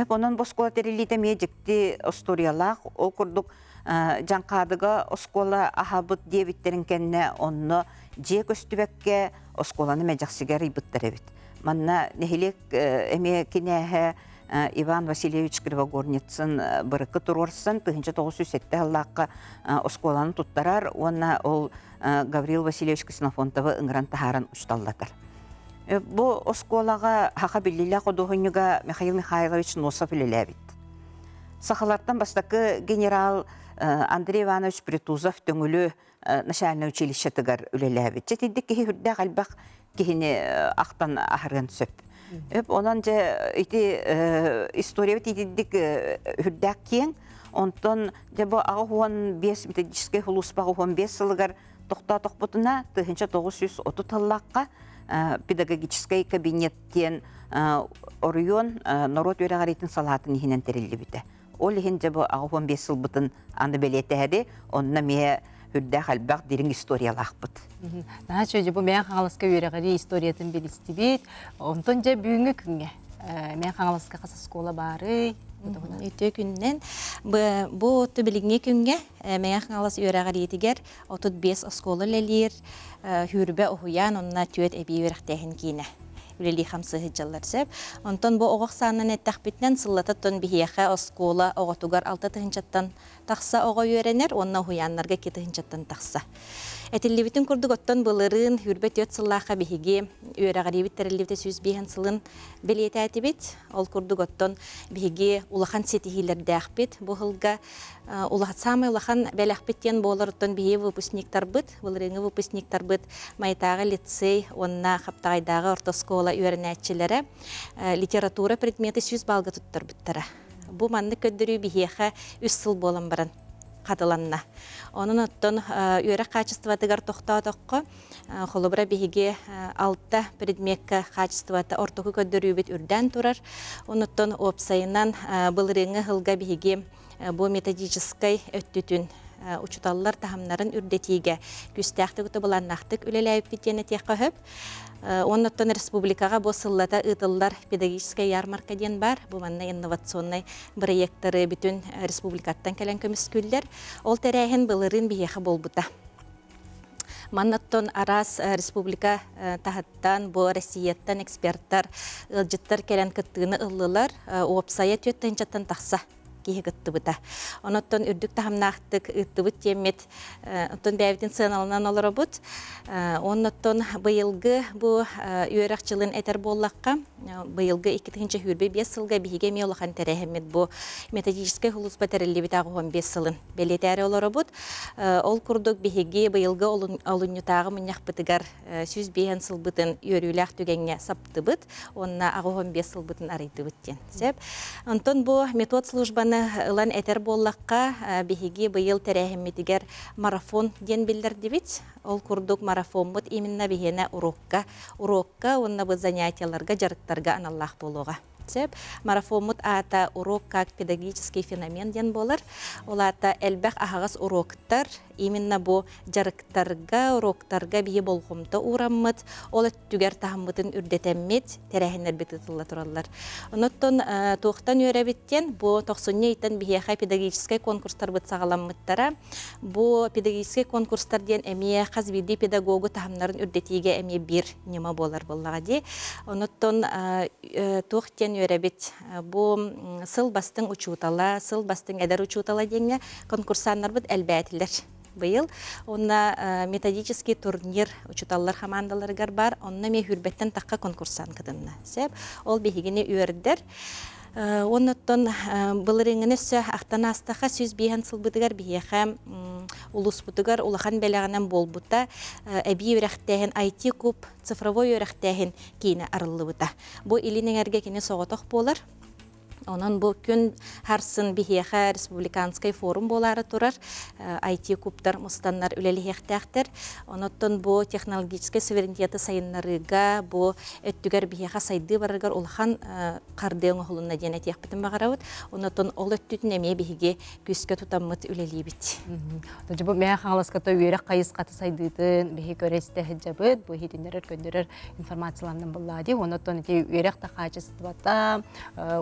Онон бу оскуола тэриллиитэ эмиэ дьикти остуоруйалаах. Ол курдук Дьаҥхаадыга оскуола аһабыт диэбиттэрин кэннэ онно дьиэ көстүбэккэ оскуоланы Мэдьэхсигэ арыйбыттар эбит. Манна нэһилиэк эмиэ кинээһэ Иван Васильевич Кривогорницын бырыкы туруорсан 1907 сыллаахха оскуоланы туттарар уонна ол Гаврил Васильевич Ксенофонтовы ыҥыран таһааран учууталлатар. Бу оскуолаҕа саха биллиилээх худуоһунньуга Михаил Михайлович Носов үлэлээбит. Сахалартан бастакы генерал Андрей Иванович Притузов Төҥүлү начальнай училищетыгар үлэлээбит. Чэ итинник киһи үрдээх элбэх киһини ахтан аһарыан сөп. Онон дьэ ити историябыт итинник үрдээх киэҥ. Онтон дьэ бу 85 методическай сулууспа 85 сылыгар тохтоотохпутуна 1930 сыллаахха педагогическай кабинет диэн оройуон норуот үөрэҕириитин салаатын иһинэн тэриллибитэ. Ол иһин дьэ бу 85 сылбытын аны бэлиэтээри, онно эмиэ үрдээх элбэх дириҥ историялаахпыт. Наһаа үчүгэй бу Мэҥэ Хаҥаласка үөрэҕирии историятын билистибит. Онтон дьэ бүгүҥҥү күҥҥэ Мэҥэ Хаҥаласка хас оскуола баарый? Үтүө күнүнэн. Бу билиҥҥи күҥҥэ Мэҥэ Хаҥалас үөрэҕириитигэр 35 оскуола үлэлиир, Хүүрбэ уһуйаан уонна түөрт эбии үөрэхтээһин киинэ үлэлии хамсыы сылдьаллар сөп. Онтон бу оҕо ахсаанынан эттэхпитинэн, сыллата оттон биһиэхэ оскуола оҕотугар 6 тыһыынчаттан тахса оҕо үөрэнэр уонна уһуйааннарга 2 тыһыынчаттан тахса. Этиллибитин курдук, оттон былырыын Хүүрбэ түөрт сыллаахха биһиги үөрэҕириибит тэриллибитэ 105 сылын бэлиэтээтибит. Ол курдук оттон биһиги улахан ситиһиилэрдээхпит бу сылга. Саамай улахан бэлэхпит диэн буолар оттон биһиги выпускниктарбыт, былырыыҥҥы выпускниктарбыт Майатааҕы лицей уонна Хаптаҕайдааҕы орто оскуола үөрэнээччилэрэ литература предмети 100 баллга туттарбыттара. Бу маннык көрдөрүү биһиэхэ үс сыл буолан баран хатыланна. Онон оттон үөрэх хаачыстыбатыгар тохтоотоххо, холобура биһиги алта предмеккэ хаачыстыбата ортоку көрдөрүүбүт үрдээн турар. Онуттан уопсайынан былырыыҥҥы сылга биһиги бу методическай өттүтүн учуталлар таһымнарын үрдэтиигэ күүстээхтик былааннаахтык үлэлээбиппит диэн этиэххэ сөп. Оннуттан республикаҕа бу сыллата ыытыллар педагогическая ярмарка диэн баар. Бу манна инновационнай бырайыактары бүтүн республикаттан кэлэн көмүскүүллэр. Ол тэрээһин былырыын биһиэхэ буолбута. Маннаттан араас республика таһыттан, бу Россияттан эксперттар, ыалдьыттар кэлэн кыттыыны ыллылар. Уопсайа 4 тыһыынчаттан тахса киһи кыттыбыта. Онуттан үрдүк таһымнаахтык ыыттыбыт диэммит, оттон бэйэбитин сыаналанан олоробут. Оннуттан быйылгы бу үөрэх дьылын этэр буоллахха, быйылгы 2025 сылга биһиги эмиэ улахан тэрээһиммит бу методическай сулууспа тэриллибит 85 сылын бэлиэтээри олоробут. Ол курдук биһиги быйылгы олунньутааҕы мунньахпытыгар 105 сылбытын үөрүүлээх түгэҥҥэ саптыбыт уонна 85 сылбытын арыйдыбыт диэн сөп. Онтон бу метод службаны ылан этэр буоллахха, биһиги быйыл тэрээһиммитигэр марафон диэн биллэрдибит. Ол курдук марафоммут именно биһиэнэ урокка, урокка уонна бу занятияларга, дьарыктарга аналлаах буолуоҕа. Сөп. Марафоммут аата «Урок как педагогический феномен» диэн буолар. Ол аата элбэх аһаҕас уроктар, именно бу дьарыктарга, уроктарга биһи болҕомто уураммыт, ол өттүгэр таһыммытын үрдэтэммит тэрээһиннэрбит ыытылла тураллар. Онуттан туохтан үөрэбит диэн, бу тохсунньу ыйтан биһиэхэ педагогическай конкурстарбыт саҕаламмыттара. Бу педагогическай конкурстар диэн эмиэ хас биирдии педагогу таһымнарын үрдэтиигэ эмиэ биир ньыма буолар буоллаҕа дии. Онуттан туох диэн үөрэбит? Бу сыл бастыҥ учуутала, сыл бастыҥ эдэр учуутала диэҥҥэ конкурсаннарбыт элбээтилэр быйыл. Уонна методический турнир учууталлар хамаандаларыгар бар. Онно эмиэ хүрбэттэн тахха конкурсан кытынна. Сөп. Ол биһигини үөрдэр. Оннуттан былырыыҥҥыны өссө ахтан аастахха 105 сылбытыгар биһиэхэ улууспутугар улахан бэлэҕинэн буолбута эбии үөрэхтээһин IT-куб цифровой үөрэхтээһин киинэ арыллыбыта. Бу Илин эҥэргэ кини соҕотох буолар. Онон бу күн харсын биһиэхэ республиканскай форум буолаары турар. IT-кубтар мустаннар үлэлиһиэхтээхтэр. Онуттан бу технологическай суверенитеты сайыннарыыга, бу өттүгэр биһиэхэ сайдыы барарыгар улахан хардыы оҥоһулунна диэн этиэхпитин баҕарабыт. Онуттан ол өттүтүн эмиэ биһиги күүскэ тутаммыт үлэлиибит. Бу Мэҥэ Хаҥаласката үөрэх хайысхата сайдыытын биһи көрө истэ сылдьабыт. Бу иһитиннэрэр көрдөрөр информацияларынан буллаа дии. Онуттан ити үөрэх да хаачыстыбата,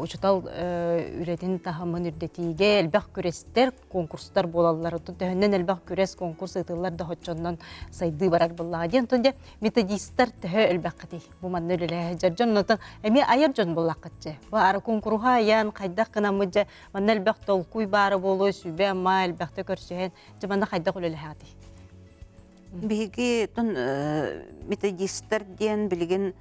учуутал үлэтин таһымын үрдэтиигэ элбэх күрэстэр, конкурстар буолаллар. Оттон төһөннөн элбэх күрэс, конкурс ыытыллар да оччоннон сайдыы барар буоллаҕа диэн. Оттон дьэ методистар төһө элбэххитий? Бу манна үлэлэһэ сылдьар дьон, онтон эмиэ айар дьон буоллаххыт дьэ. Бу ара куонкуруһа айан хайдах гынаммыт дьэ манна элбэх толкуй баара буолуо, сүбэ-ама элбэхтэ көрсүһэн дьэ манна хайдах үлэлэһэҕитий? Биһиги методистар диэн билигин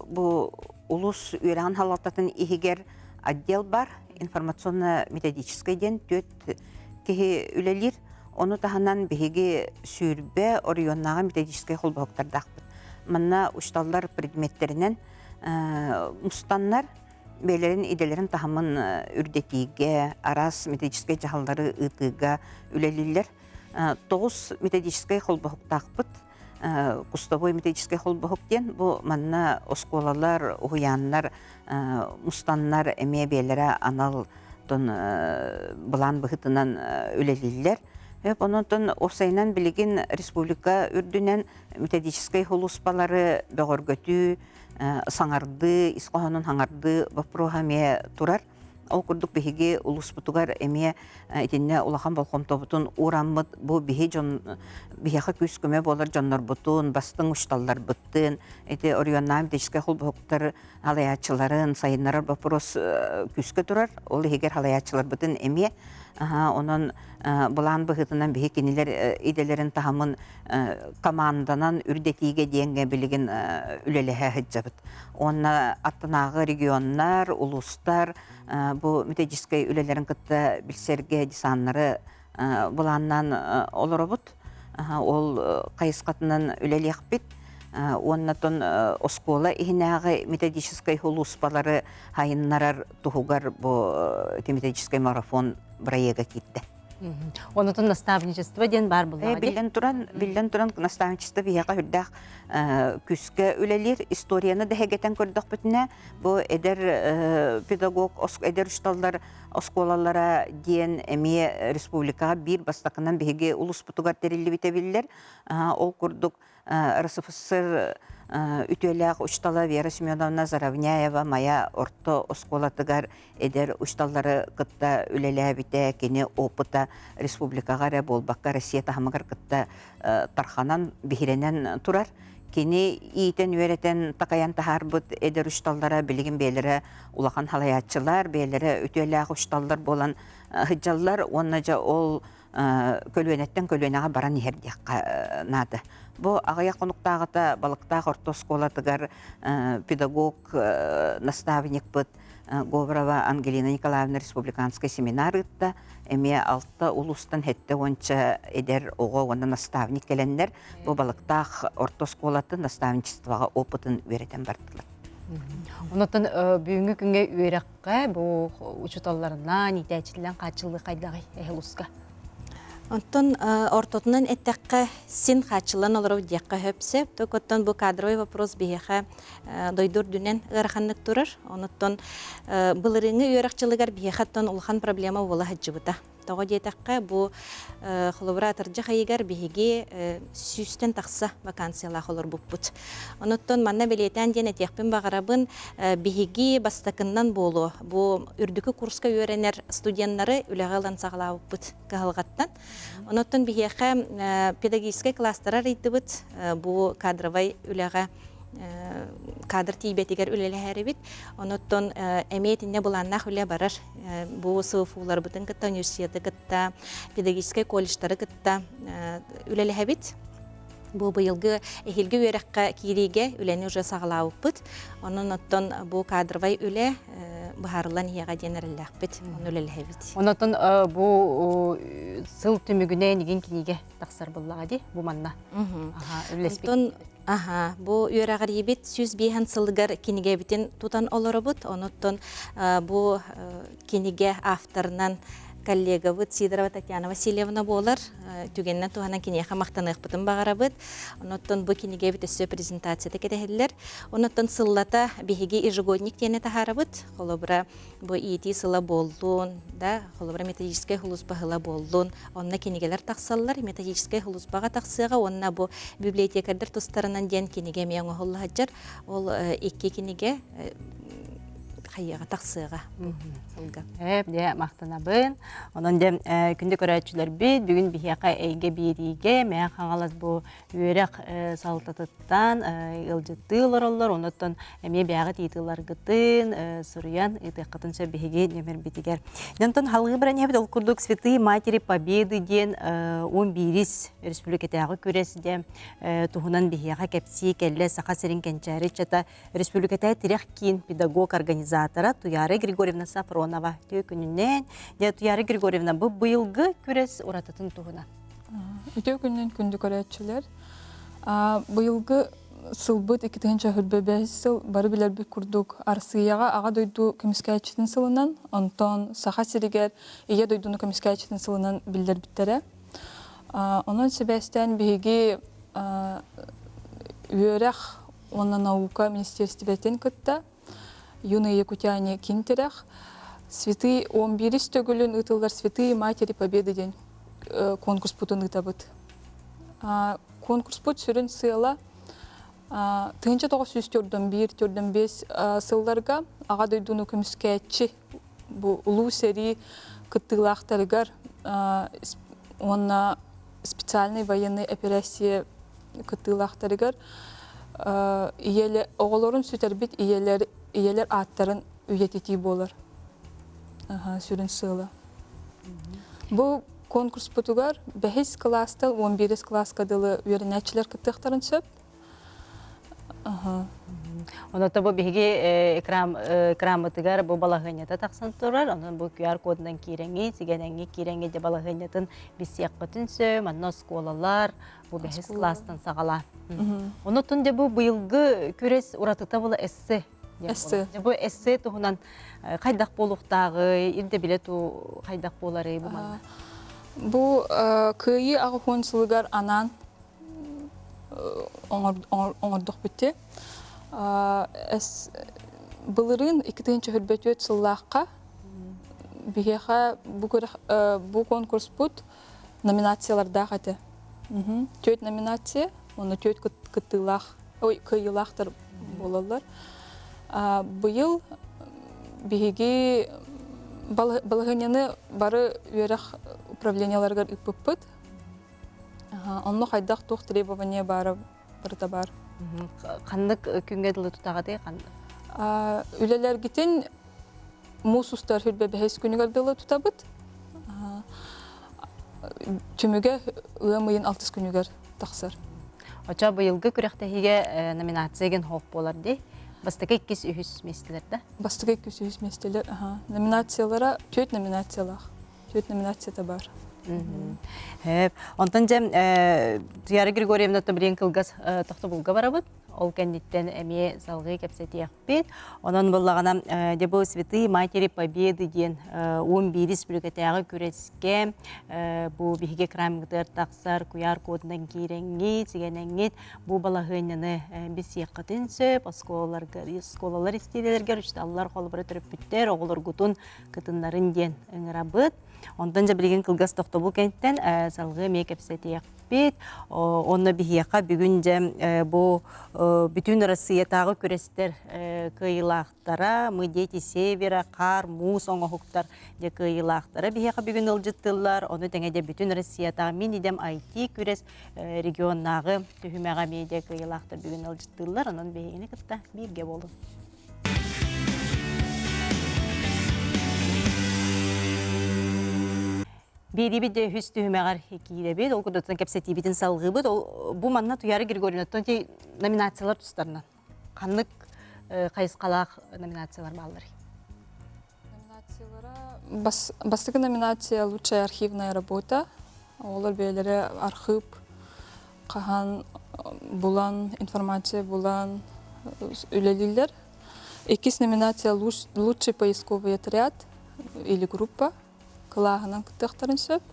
бу улус үөрэҕин салалтатын иһигэр отдел бар, информационно-методическай диэн түөрт киһи үлэлиир. Ону таһынан биһиги сүүрбэ оройуоннааҕы методическай холбоһуктардаахпыт. Манна учууталлар предметтэринэн мустаннар бэйэлэрин идэлэрин таһымын үрдэтиигэ, араас методическай дьаһаллары ыытыыга үлэлииллэр. Тоҕус методическай холбоһуктаахпыт. Кустовой методическай холбоһук диэн бу манна оскуолалар, уһуйааннар мустаннар эмиэ бэйэлэрэ анал былаан быһыытынан үлэлииллэр. Онон уопсайынан билигин республика үрдүнэн методическай сулууспалары бөҕөргөтүү, саҥардыы, ис хоһоонун хаҥардыы боппуруоһа эмиэ турар. Ол курдук биһиги улууспутугар эмиэ итиннэ улахан болҕомтобутун уураммыт бу биһи дьон биһиэхэ күүс-көмө буолар дьоннорбутун, бастыҥ учууталларбытын, ити оройуоннааҕы методическай холбоһуктар халайааччыларын сайыннарар боппуруос күүскэ турар. Ол иһигэр халайааччыларбытын эмиэ онон былаан быһыытынан биһи кинилэр идэлэрин таһымын команданан үрдэтиигэ диэҥҥэ билигин үлэлэһэ сылдьабыт. Уонна аттынааҕы регионнар, улуустар бу методическай үлэлэрин кытта билсэргэ десаннары былааннаан олоробут. Ол хайысхатынан үлэлиэхпит. Уонна тон оскуола иһинээҕи методическай сулууспалары сайыннарар туһугар бу методическай марафон бырайыага киирдэ. Онотон наставничество диэн баар буоллаҕа Биллэн туран, биллэн туран наставничество биһиэхэ үрдээх күүскэ үлэлиир. Историяны да эгэтэн көрдөхпүтүнэ, бу эдэр педагог, эдэр учууталлар оскуолалара диэн эмиэ республикаҕа биир бастакынан биһиги улууспутугар тэриллибитэ биллэр. Ол курдук РСФСР үтүөлээх учуутала Вера Семеновна Заровняева Майа орто оскуолатыгар эдэр учууталлары кытта үлэлээбитэ, кини опыта республикаҕа эрэ буолбакка Россия таһымыгар кытта тарханан, биһирэнэн турар. Кини иитэн-үөрэтэн, такайан таһаарбыт эдэр учууталлара билигин бэйэлэрэ улахан халайааччылар, бэйэлэрэ үтүөлээх учууталлар буолан сылдьаллар уонна дьэ ол көлүөнэттэн көлүөнэҕэ баран иһэр диэххэ наада. Бу аҕыйах хонуктааҕыта Балыктаах орто оскуолатыгар педагог наставникпыт Говорова Ангелина Николаевна республиканскай семинар ыытта. Эмиэ алта улуустан сэттэ уонча эдэр оҕо уонна наставник кэлэннэр бу Балыктаах орто оскуолатын наставничествоҕа опытын үөрэтэн бардылар. Онотон бүгүҥҥү күҥҥэ үөрэххэ бу учууталларынан, иитээччилэринэн хааччыллыы хайдаҕый эһэл уска? Онтон ортотунан эттэххэ, син хааччыллан олорор диэххэ сөп сөп. Оттон бу кадровый вопрос биһиэхэ дойду үрдүнэн ыараханнык турар. Онуттан былырыыҥҥы үөрэх дьылыгар биһиэхэ оттон улахан проблема буола сылдьыбыта. Тоҕо диэтэххэ, бу холобура атырдьах ыйыгар биһиги сүүстэн тахса вакансиялаах олорбуппут. Онуттан манна бэлиэтээн диэн этиэхпин баҕарабын, биһиги бастакыннан буолуо бу үрдүкү курска үөрэнэр студеннары үлэҕэ ылан саҕалаабыппыт кыһалҕаттан. Онуттан биһиэхэ педагогическай класстары арыйдыбыт, бу кадровай үлэҕэ кадр тиийбэтигэр үлэлэһэрибит. Онуттан эмиэ итиннэ былааннаах үлэ барар. Бу СФУларбытын кытта, университеты кытта, педагогическай колледжтары кытта үлэлэһэбит. Бу быйылгы эһиилги үөрэххэ киириигэ үлэни уже саҕалаабыппыт. Онон оттон бу кадровай үлэ быһаарыллан иһиэҕэ диэн эрэллээхпит. Ону үлэлэһэбит. Онотон бу сыл түмүгүнэн игин кинигэ тахсар буоллаҕа дии бу манна. Онтон аха бу үөрэҕириибит 105 сылыгар кинигэбитин тутан олоробут. Онуттан бу кинигэ авторынан коллегабыт Сидорова Татьяна Васильевна буолар. Түгэнинэн туһанан киниэхэ махтаныахпытын баҕарабыт. Онуттан бу кинигэбит өссө презентацията кэтэһиллэр. Онуттан сыллата биһиги ежегодник диэни таһаарабыт. Холобура, бу иитии сыла буоллун, да, холобура методическай сулууспа сыла буоллун, онно кинигэлэр тахсаллар. Методическай сулууспаҕа тахсыаҕа уонна бу библиотекардар тустарынан диэн кинигэ эмиэ оҥоһулла сылдьар. Ол икки кинигэ хайыаҕа тахсыаҕа сылга. Дьэ, махтанабын. Онон дьэ, күндү көрөөччүлэрбит, бүгүн биһиэхэ эйгэ биэриигэ Мэҥэ Хаҥалас бу үөрэх салалтатыттан ыалдьыттыы олороллор. Онуттан эмиэ бэйэҕит ыйытыыларгытын суруйан ыытыаххытын сөп биһиги нөмербитигэр. Онтон халгыы баран иһэбит ол курдук Святые Матери Победы диэн 11 республикатааҕы күрэс дьэ туһунан биһиэхэ кэпсии кэллэ Саха сирин кэнчээри ыччата Республикатааҕы тирэх киин педагог-организатора Туяра Григорьевна Сафронова үтүө күнүнэн. Дьэ, Туяра Григорьевна, бу быйылгы күрэс уратытын туһунан. Үтүө күнүнэн күндү көрөөччүлэр. Быйылгы сылбыт 2025 сыл бары билэрбит курдук Арсыйаҕа Аҕа дойду көмүскээччитин сылынан, онтон Саха сиригэр Ийэ дойдуну көмүскээччитин сылынан биллэрбиттэрэ. Онон сибээстээн биһиги үөрэх уонна наука министиэристибэтин кытта Юные якутяне киин тирэх Святые он биирис төгүлүн ыытыллар Святые Матери Победы диэн конкурспутун ыытабыт. Конкурспут сүрүн сыала 1941-45 сылларга Аҕа дойдуну көмүскээччи бу улуу сэрии кыттыылаахтарыгар уонна специальный военный операция кыттыылаахтарыгар оҕолорун сүтэрбит ийэлэр ийэлэр ааттарын үйэтитии буолар сүрүн сыала. Бу конкурспутугар бэһис кылаастан 11 кылааска дылы үөрэнээччилэр кыттыахтарын сөп. Онон бу биһиги экраммытыгар бу балаһыанньата тахсан турар. Онон бу QR кодунан киирэҥҥи, сигэнэҥҥи киирэҥҥи дьэ балаһыанньатын билсиэххитин сөп. Манна оскуолалар бу бэһис кылаастан саҕалаан. Онон дьэ бу быйылгы күрэс уратыта була эссе. Эссе. Дьэ бу эссе туһунан хайдах буолуохтааҕый, ирдэбилэ ту хайдах буоларый бу манна? Бу Кыайыы аҕыс сылыгар анаан оҥордохпут Былырыын 2024 сыллаахха биһиэхэ бу конкурспут номинациялардаах этэ. Түөрт номинация, уонна түөрт кыттыылаах, ой, кыайыылаахтар буолаллар. Быйыл биһиги балаһыанньаны бары үөрэх управлениеларыгар ыыппыппыт. Онно хайдах туох требование баара барыта баар. Ханнык күҥҥэ дылы тутаҕытый? Үлэлэргитин муус устар хүрбэ бэһис күнүгэр дылы тутабыт. Түмүгэ ыам ыйын алтыс күнүгэр тахсар. Очо быйылгы күрэхтэһиигэ номинация ген хоох буолар дии. Бастакы иккис үһүс миэстэлэр да? Бастакы иккис үһүс миэстэлэр. Номинациялара түөрт номинациялаах. Түөрт номинацията бар. Онтон дьэ Туяра Григорьевна билигин кылгас тохтобулга барабыт. Ол кэнниттэн эмиэ салгыы кэпсэтиэхпит. Онон буоллаҕына, дьэ бу Святые Матери Победы диэн 11 республикатааҕы күрэскэ бу биһиги экранмытыгар тахсар куйаар кодунан киирэҥҥит, сигэнэҥҥит бу балаһыанньаны билсиэххитин сөп. Оскуолаларга, оскуолалар истиилэлэригэр учууталлар холобура төрөппүттэр оҕолоргутун кытыннарын диэн ыҥырабыт. Онтон дьэ билигин кылгас тохтобул кэнниттэн салгыы эмиэ кэпсэтиэхпит. Онно биһиэхэ бүгүн дьэ бу бүтүн Россиятааҕы күрэстэр кыайыылаахтара Мы дети севера, хаар, муус оҥоһуктар дьэ кыайыылаахтара биһиэхэ бүгүн ыалдьыттыыллар. Ону тэҥэ дьэ бүтүн Россиятааҕы Мин идэм IT күрэс регионнааҕы түһүмэҕэ эмиэ дьэ кыайыылаахтар бүгүн ыалдьыттыыллар. Онон биһигини кытта бииргэ буолун. Биэриибит де үһүс түһүмэҕэр киирэбит. Ол курдуктан кэпсэтиибитин салҕыыбыт. Ол бу манна Туяра Григорьевнаттан номинациялар тустарынан ханнык хайысхалаах номинациялар баалларый? Номинациялара бастакы номинация «Лучшая архивная работа». Оҕолор бэйэлэрэ архыып хаһан булан, информация булан үлэлииллэр. Иккис номинация «Лучший поисковый отряд» или группа кылааһынан кыттыахтарын сөп.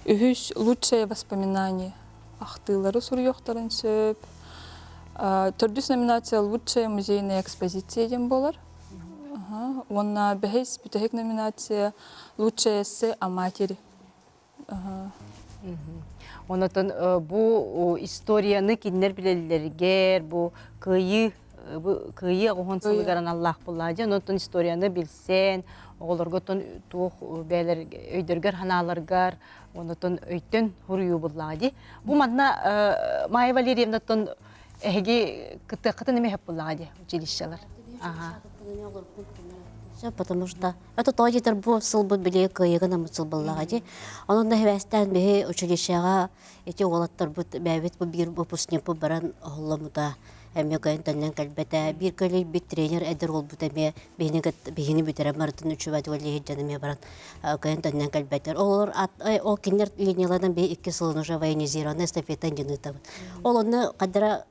Үһүс «Лучшее воспоминание» ахтыылары суруйуохтарын сөп. Төрдүс номинация «Лучшая музейная экспозиция» диэн буолар. Уонна бэһис бүтэһик номинация «Лучшее эссе о матери». Онотон бу историяны кинилэр билэллэригэр бу кыайыы бу кыайыы оҕоһун сылыгар аналлаах буоллаа дьэ онтон историяны билсэн оҕолорго туох бэйэлэр өйдөргөр ханааларгар онотон өйтөн хуруйуу буллаа дии бу манна Майя Валерьевнаттан эһиги кыттыаххытын эмиэ сөп буоллаҕа дии училищелар Все, потому что это то диэтэр бу сылбыт били кыайыгын амыт сыл буоллаҕа дии. Онон да хэбээстээн биһи училищеҕа ити уолаттарбыт бэйэбит бу биир выпускникпыт баран оһолломмута эмиэ кыайан төннөн кэлбэтэ. Биир көлүйбүт тренер эдэр уолбут эмиэ биһини биһини бүтэрэн барытын үчүгэй үлэһит дьон эмиэ баран кыайан төннөн кэлбэтэр. Олор ол кинилэр линияларынан биһи икки сылын уже военизированная эстафета диэн ыытабыт. Ол онно хадара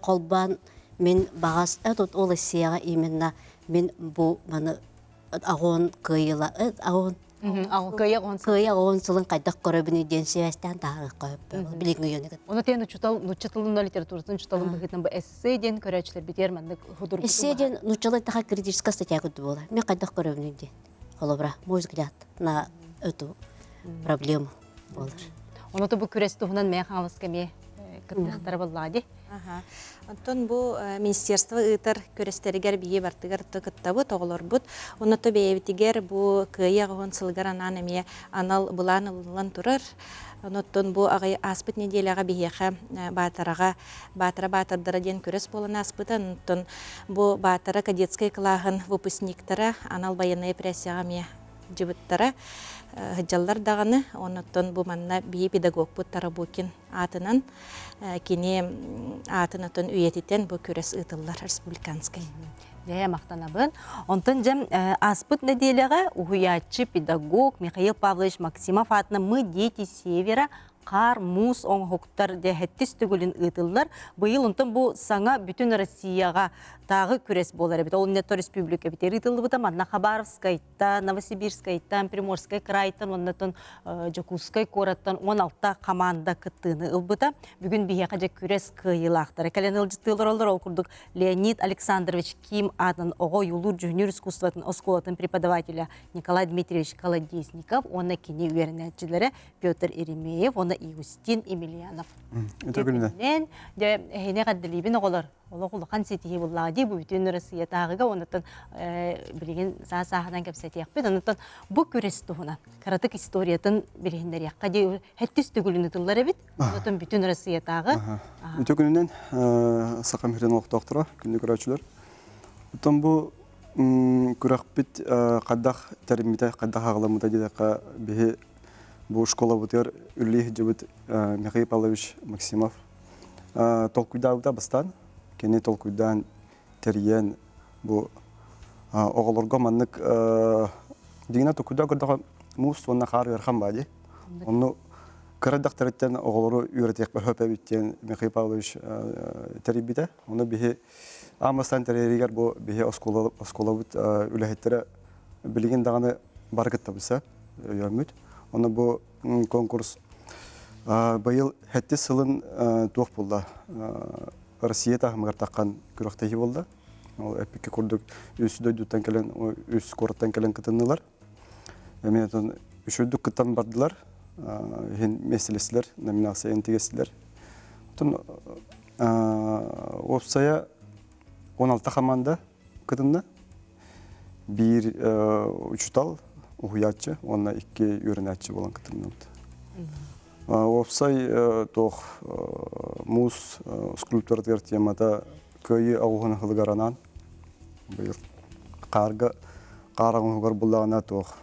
холбоон мин баҕас этот ол Россияҕа именно мин бу маны аҕон кыайыла аҕон кыайа оҕон сылын хайдах көрөбүнүй диэн сибээстээн таһаарыахха сөп билиҥҥи үйэни Ону тиэн учутал нуучча тылын литературатын учуталын быһыытынан бу эссе диэн көрөөччүлэр битиэр маннык худургуту Эссе диэн нууччалыы таха критическая статья курдук буолар. Мен хайдах көрөбүнүй диэн. Холобура, мой взгляд на эту проблему буолар. Ону бу күрэс туһунан мэ хаалыска эмиэ кыттыахтара буоллаҕа дии. Онтон бу министерство ыытар күрэстэригэр биһи бартыгар кыттабыт, оҕолорбут. Онно бэйэбитигэр бу кыайыы аҕыһын сылыгар анаан эмиэ анал былаан ылыллан турар. Онуттан бу аҕай ааспыт нэдиэлэҕэ биһиэхэ Баатараҕа Баатара баатырдара диэн күрэс буолан ааспыта. Онтон бу Баатара кадетскай кылааһын выпускниктара анал байыаннай операцияҕа эмиэ дьыбыттара сылдьаллар даҕаны. Онуттан бу манна биһи педагогпут Тарабукин аатынан кини аатын отон үйэтитэн бу күрэс ыытыллар республиканскай. Дьэ, махтанабын. Онтон дьэ ааспыт нэдиэлэҕэ уһуйааччы педагог Михаил Павлович Максимов аатынан «Мы дети Севера» хаар муус оҥоһуктар сэттис төгүлүн ыытыллар. Быйыл онтон бу саҥа бүтүн Россияҕа тааҕы күрэс буолар эбит. Ол иннинэ республика эбит ыытыллыбыта. Манна Хабаровскайтан, Новосибирскайтан, Приморскай крайтан, оннотон Дьокуускай куораттан 16 команда кыттыыны ылбыта. Бүгүн биһиэхэ дьэ күрэс кыайыылаахтара кэлэн ыалдьыттыылар олор. Ол курдук Леонид Александрович Ким аатын оҕо ойуулуур-дьүһүнүүр искусствотын оскуолатын преподавателя Николай Дмитриевич Колодезников уонна кини үөрэнээччилэрэ Петр Еремеев уонна Иустин Емельянов. Үтө Дьэ, эһини эҕэрдэлиибин оҕолор. Олох улахан ситиһии буллаҕа дии бу бүтүн Россиятааҕыга оннуттан билигин саа-сааһынан кэпсэтиэхпит. Оннуттан бу күрэс туһунан кыратык историятын билиһиннэриэххэ дии сэттис төгүлүн ытыллар эбит. Оннуттан бүтүн Россиятааҕы. Үтө күнүнэн Саха мирин олохтоохторо, күндү көрөөччүлэр. Оттон бу күрэхпит хайдах тэриммитэ, хайдах аҕаламмыта диэтэххэ биһи бу школабытыгар үлэлии сылдьыбыт Михаил Павлович Максимов толкуйдаабыта бастаан. Кини толкуйдаан тэрийэн бу оҕолорго маннык дьиҥинэн толкуйдаа көрдөхө муус уонна хаар ыарахан баа дии. Онну Кыра дактарыттан оҕолору үөрэтиэххэ сөп эбит диэн Михаил Павлович тэрийбитэ. Ону биһи аан бастаан тэрийэригэр бу биһи оскуола оскуолабыт үлэһиттэрэ билигин даҕаны бары кыттабыса өйөөммүт. Ону бу конкурс быйыл сэттис сылын туох буолла Россия таһымыгар таххан күрэхтэһии буолла. Ол эппикки курдук үс дойдуттан кэлэн үс куораттан кэлэн кытыннылар. Эмиэ отон үчүгдүк кыттан бардылар. Иһин миэстэлэстилэр, номинация тигестилэр. Отон уопсайа 16 команда кытынна. Биир учутал, уһуйааччы уонна икки үөрэнээччи буолан кытынныбыт. Уопсай туох муус скульптуратыгар темата Кыайыы оҕуһун аһылыгар анаан быйыл хаарга хаар оҥоһугар буллаҕына туох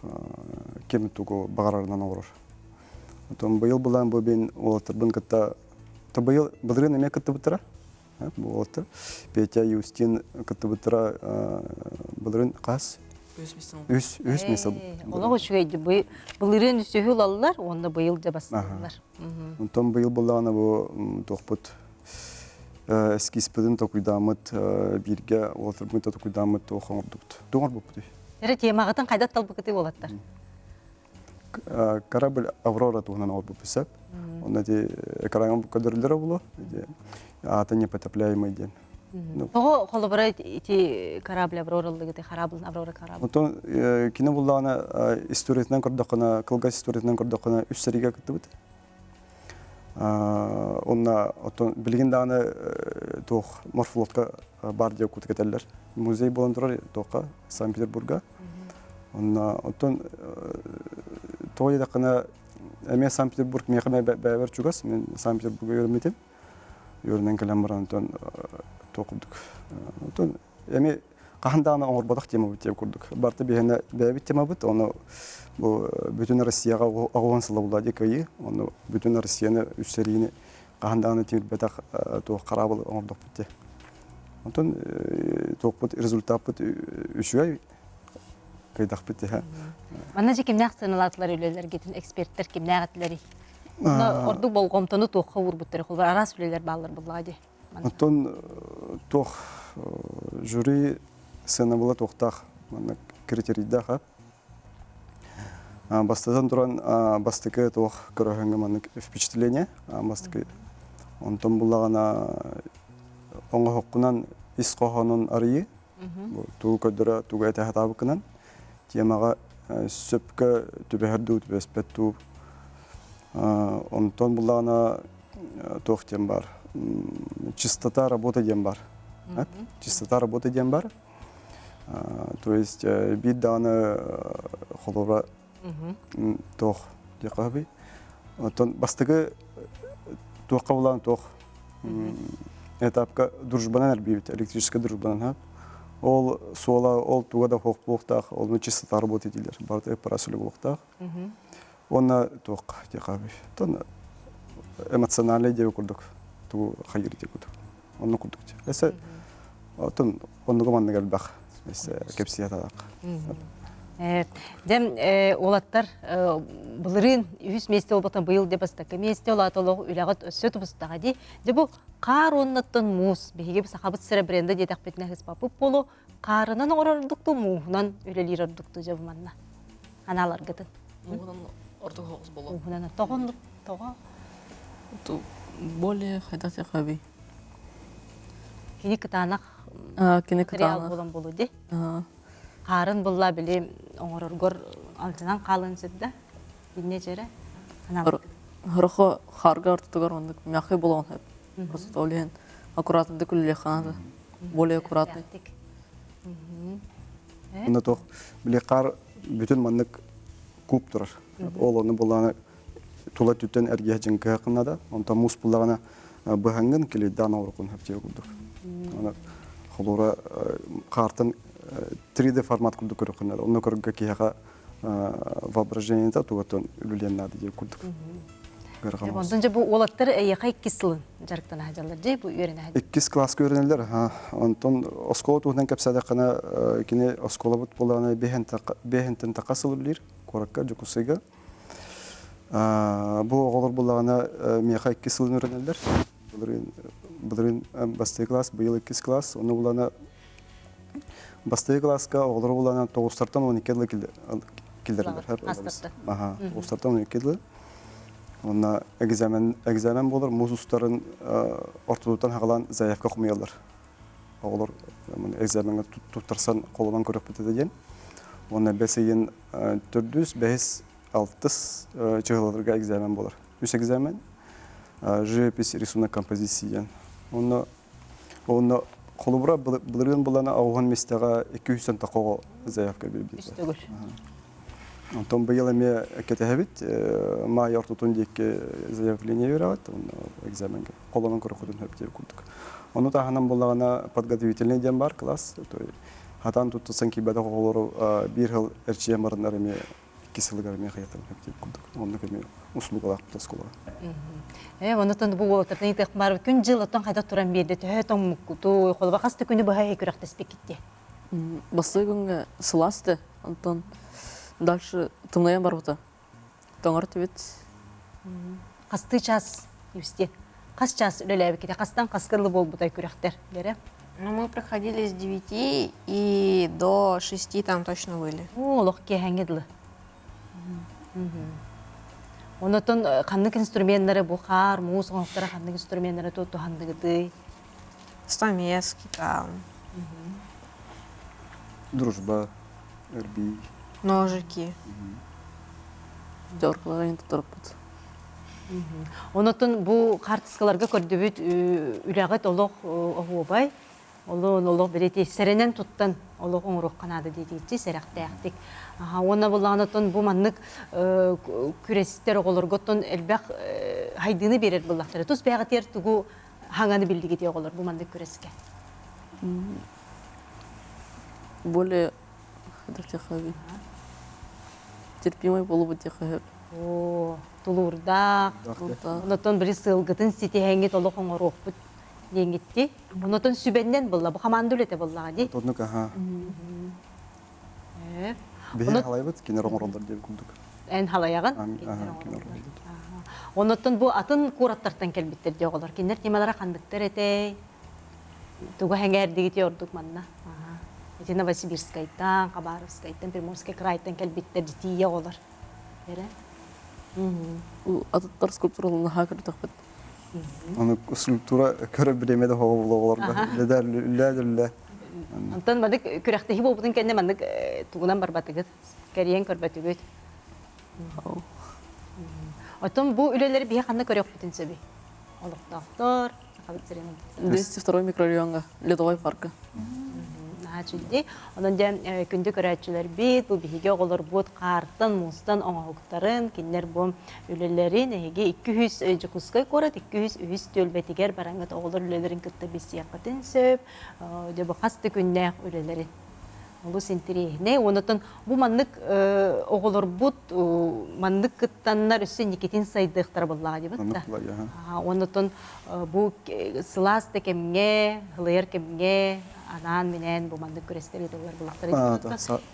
ким тугу баҕарарынан оҥорор. Оттон быйыл булаан бу мин уолаттарбын кытта то быйыл былырыын эмиэ кыттыбыттара бу уолаттар Петя Юстин кыттыбыттара былырыын хас үс үс место Олох үчүгэйди былырыын үсүһү ылаллар уонна быйыл дьэ бастыыллар. Онтон быйыл буллаҕына бу туохпут эскизпытын токуйдааммыт бииргэ уолаттарбын токуйдааммыт туох оҥордубут. Туох оҥорбуппутуй? Эрэ темаҕытын хайдах талбыкытый уолаттар? Корабль Аврора туһунан оҥорбуппут сөп. Онно ити экраҥҥа көрдөрүллэрэ буолуо. Аата непотопляемый диэн. Тоҕо холобура ити корабль Аврора ыллыгыты корабль Аврора корабль. Онтон кино буллаҕына историятынан көрдөххүнэ, кылгас историятынан көрдөххүнэ үс сэриигэ кыттыбыт. Онно оттон билигин даҕаны туох морфлотка бар диэн кутук этэллэр. Музей буолан турар туохха Санкт-Петербурга. Онно оттон тоҕо диэтэххинэ эмиэ Санкт-Петербург миэхэ бэйэбэр чугас. Мин Санкт-Петербурга үөрэммитим. Үөрэнэн кэлэн баран онтон туох курдук оттон Эми хаһан даҕаны оҥорботох темабыт диэн курдук. Барыта биһиэнэ бэйэбит темабыт, ону бу бүтүн Россияҕа оҕуһан сыла була дии кыайыы. Ону бүтүн Россияны үс сэриини хаһан даҕаны тимирбэтэх туох хараабыл оҥордохпут дии. Онтон туохпут результаппыт үчүгэй кыйдахпыт дии. Манна дьэ кимнээх сыаналаатылар үлэлэргитин эксперттэр кимнээх этилэрий? Ордук болҕомтону туохха уурбуттары холбор араас үлэлэр бааллар буоллаҕа дии. Оттон туох жюри сыанабыла туохтаах маннык критерийдээх а Бастатан туран бастакы туох көрөһүҥҥэ маннык впечатление бастакы онтон буллаҕына оҥоһуккунан ис хоһоонун арыйыы тугу көрдөрө тугу этэ сатаабыккынан темаҕа сөпкө түбэһэр дуу түбэспэт дуу онтон буллаҕына туох диэн бар чистота работы диэн бар чистота работы диэн бар то есть биир даҕаны холобура туох диэххэ оттон бастакы туохха булаан туох этапка дружбанан эрбиибит электрическэй дружбанан ол суола ол туга да суох буолуохтаах ол чистота работы дииллэр барыта ыппараас үлэ буолуохтаах Уонна туох диэхээбий оттон эмоциональный диэби курдук тугу хайыыр диэ курдук оннук курдук эсэ оттон оннуга маннык элбэх кэпсиэ таах Дьэм уолаттар былырыын үһүс миэстэ буолбатан быйыл дьэ бастакы миэстэ олаата олох үлэҕит өссө тубустаҕа дии. Дьэ бу хаар уоннаттан муус биһиги сахабыт сирэ бренда диэтэхпитинэ ыспаппыт буолуо хаарынан оҥорор ордуктуу мууһунан үлэлиир ордуктуу дьэ бу манна анааларгытын Мууһунан ордук соҕус боло. Мууһунан тоҕо тоҕо Более хайдах диэххэ Кини кытаанах кини материал буолан болу ди. Хаарын булла били оҥороргор алдьанан хаалын сөп да. Инне дьэрэ. Хорохо хаарга ортотугар оннук мягкий болон хөп. Просто ол иһин аккуратно күллүөххэ более аккуратный. Онно туох били хаар бүтүн маннык куб турар. Ол ону буллаҕына тула түттэн эргиһэ дьиҥкыһа гыннада. Онтон муус буллаҕына быһаҥҥын килийдээн оҥорукун хөптиэ курдук. Аны холуура хаартан 3D формат курдук көрөххүнэ онно көргө киһиэхэ воображениета тугаттан үлэлиэн наада диир курдук. Онтон дьэ бу уолаттар эйиэхэ иккис сылын дьарыктана сылдьаллар дьэ бу үөрэнэ Иккис класска үөрэнэллэр. Онтон оскуола туһунан кэпсээтэххинэ кини оскуолабыт буоллаҕына биэһинтэн таха сыл үлэлиир куоракка Дьокуускайга. Бу оҕолор буллаҕына миэхэ икки сылын үөрэнэллэр. Былырыын былырыын бастакы класс, быйыл иккис класс. Ону булана бастакы класска оҕолору булана тоҕустартан 12 дылы киллэрэллэр. Аха, тоҕустартан 12 дылы. Онно экзамен экзамен буолар, муус устарын ортотуттан хаҕалаан заявка хомуйаллар. Оҕолор экзамеҥҥа туттарсан холонон көрүөхпүт этэ диэн. Уонна бэс ыйын төрдүс, бэһис, алтыс чыһылаларга экзамен буолар. Үс экзамен, живопись, рисунок, композиция диэн. Онно онно холобура былырыын булана оҕуһун миэстэҕэ 200 тахоҕо заявка биэрбит. Үс төгүл. Онтон быйыл эмиэ кэтэһэбит. Маай ортотун диэки заявление берэҕит, онно экзаменга холонон көрөххүтүн сөп диир курдук. Ону таһынан буоллаҕына подготовительный диэн бар класс, то хатаан туттарсан киирбэтэх оҕолору биир сыл эрчийэн бараннар эмиэ икки сылыгар эмиэ хайатан сөп диир курдук. Оннук эмиэ услугалаахпыт оскуолаҕа. Э, оннуттан бу уолаттартан ыйытыах баар күн дьыл оттон хайда туран биэрдэ төһө тоҥмуккутуй, холоба хас да күнү быһа күрэхтэспиккит Бастакы күҥҥэ сылаас этэ, онтон дальше тымныйан барбыта. Тоҥор этибит. Хастыы час Юсти? Хас час үлэлээбиккитэ? Хастан хаска дылы буолбутай күрэхтэр? Лера? Ну, мы проходили с 9 и до 6 там точно были. О, олох киэһэҥҥэ дылы. Онотон ханнык инструменнары бу хаар, муус оҥоһуктара ханнык инструменнары туһанныгытый? Стамески там. Дружба, эрбий. Ножики. Дьоркаларын туттарбыт. Онотон бу хаартыскаларга көрдүбүт үлэҕит олох оһуобай. Олуон олох билити сэрэнэн туттан олох оҥоруохха наада диэтииччи сэрэхтээхтик. Уонна буллаҕына бу маннык күрэстэр оҕолорго оттон элбэх хайдыыны биэрэр буллахтара. Тус бэйэҕитигэр тугу хаҥаны биллигит оҕолор бу маннык күрэскэ? Более терпимый буолубут диэххэ Оо, тулуурдаах. Онотон били сыалгытын ситиһэҥҥит олох оҥоруохпут диэҥҥитти. Онотон сүбэннэн булла, бу хамаанда үлэтэ буллаҕа дии. Оннук аха. Биһи халайбыт, кинилэр оҥороллор диэн курдук. Эн халайаҕын? Онотон бу атын куораттартан кэлбиттэр дии оҕолор. Кинилэр темалара ханныктар этэй? Тугу сэҥээрдигит ордук манна? Ити Новосибирскайтан, Хабаровскайтан, Приморскай крайтан кэлбиттэр тиийэ оҕолор. Эрэ? Атыттар скульптураларын наһаа көрдөхпүт. Аны скульптура көрө бириэмэ да хоҕо оҕолорго үлэ үлэ. Онтон маннык күрэхтэһии буолбутун кэннэ маннык тугунан барбатыгыт, кэрийэн көрбөтүгүт. Оттон бу үлэлэри биһи ханна көрүөхпүтүн сөбүй? Олохтоохтор, Сахабыт сирин 202 микрорайонга, Ледовой парка. Наһаа үчүгэй. Онон дьэ күндү көрөөччүлэрбит, бу биһиги оҕолорбут хаартан, муустан оҥоһуктарын, кинилэр бу үлэлэрин эһиги 200 Дьокуускай куорат 203 түөлбэтигэр бараҥҥыт оҕолор үлэлэрин кытта билсиэххитин сөп. Дьэ бу хас да күннээх үлэлэрин олус интэриэһинэй. Онотон бу маннык оҕолорбут маннык кыттаннар өссө инникитин сайдыахтара буоллаҕа диэбит да. Онотон бу сылаас да кэмҥэ, ылыйар кэмҥэ анаан-минээн бу маннык күрэстэр ыытыллар буоллахтара.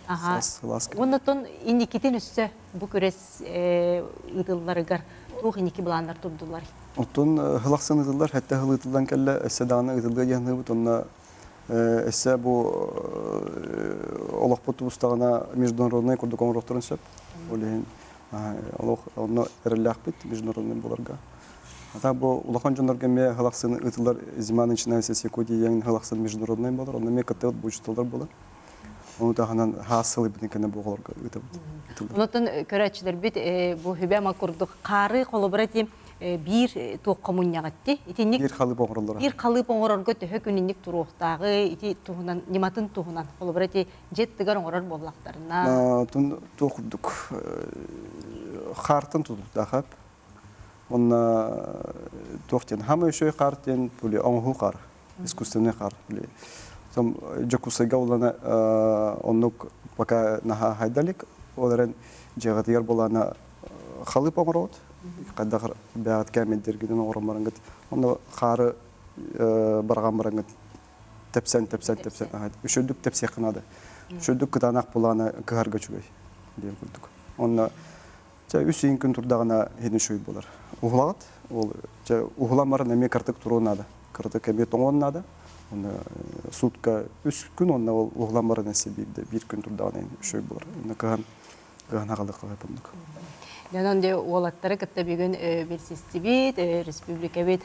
Онотон инникитин өссө бу күрэс ыытылларыгар туох инники былааннар турдулар? Оттон һыл ахсын ыытыллар, сэттэ сыл ыытыллан кэллэ, өссө даҕаны ыытыллыа диэн саныыбыт. Онно өссө бу олохпут тубустаҕына международнай курдук оҥоруохтарын сөп. Ол иһин олох онно эрэллээхпит международнай буоларга. А бу улахан дьоннорго эмиэ сыл ахсын ыытыллар «Зима начинается с Якутии» диэн сыл ахсын международнай буолар. Онно эмиэ кыттыбыт бу учууталлар буолар. Ону таһынан хаас сылыйбытын кэннэ бу оҕолорго ыытабыт. Онтон көрөөччүлэрбит бу хүбэ-ама курдук хаары холобура ти биир туохха мунньаҕытти. Итинник биир халыып оҥороллоро. Биир халыып оҥорорго төһө күнүннүк туруохтааҕы ити туһунан ньыматын туһунан холобура ити дьиэ аттыгар оҥорор буоллахтарына. Тун туох курдук хаартан тутулуктаах Онно туох диэн хамай үчүгэй хаар диэн били оҥоһуу хаар, искусственный хаар били. Там Дьокуускайга улана оннук пока наһаа хайдалик, ол эрэн дьиэҕитигэр булана халыып оҥоробут. Хайдах бэйэҕит кээмэйдэргитин оҥорон бараҥҥыт, онно хаары бараҕан бараҥҥыт тэпсэн тэпсэн тэпсэн үчүгдүк тэпсиэххэ наада. Үчүгдүк кытаанах булаана кыһарга үчүгэй диэн курдук. Онно. Чэ, үс ыйын күн турдаҕына иһин үчүгэй буолар. Уһулаҕыт, ол чэ, уһулан баран эмиэ кыратык туруон наада. Кыратык эмиэ тоҥуон наада. Онно сутка үс күн уонна ол уһулан баран эссе биирдэ биир күн турдаҕына үчүгэй буолар. Онно кыһан кыһан аҕалыахха сөп оннук. Дьонон дьэ уолаттары кытта бүгүн билсистибит, республикабыт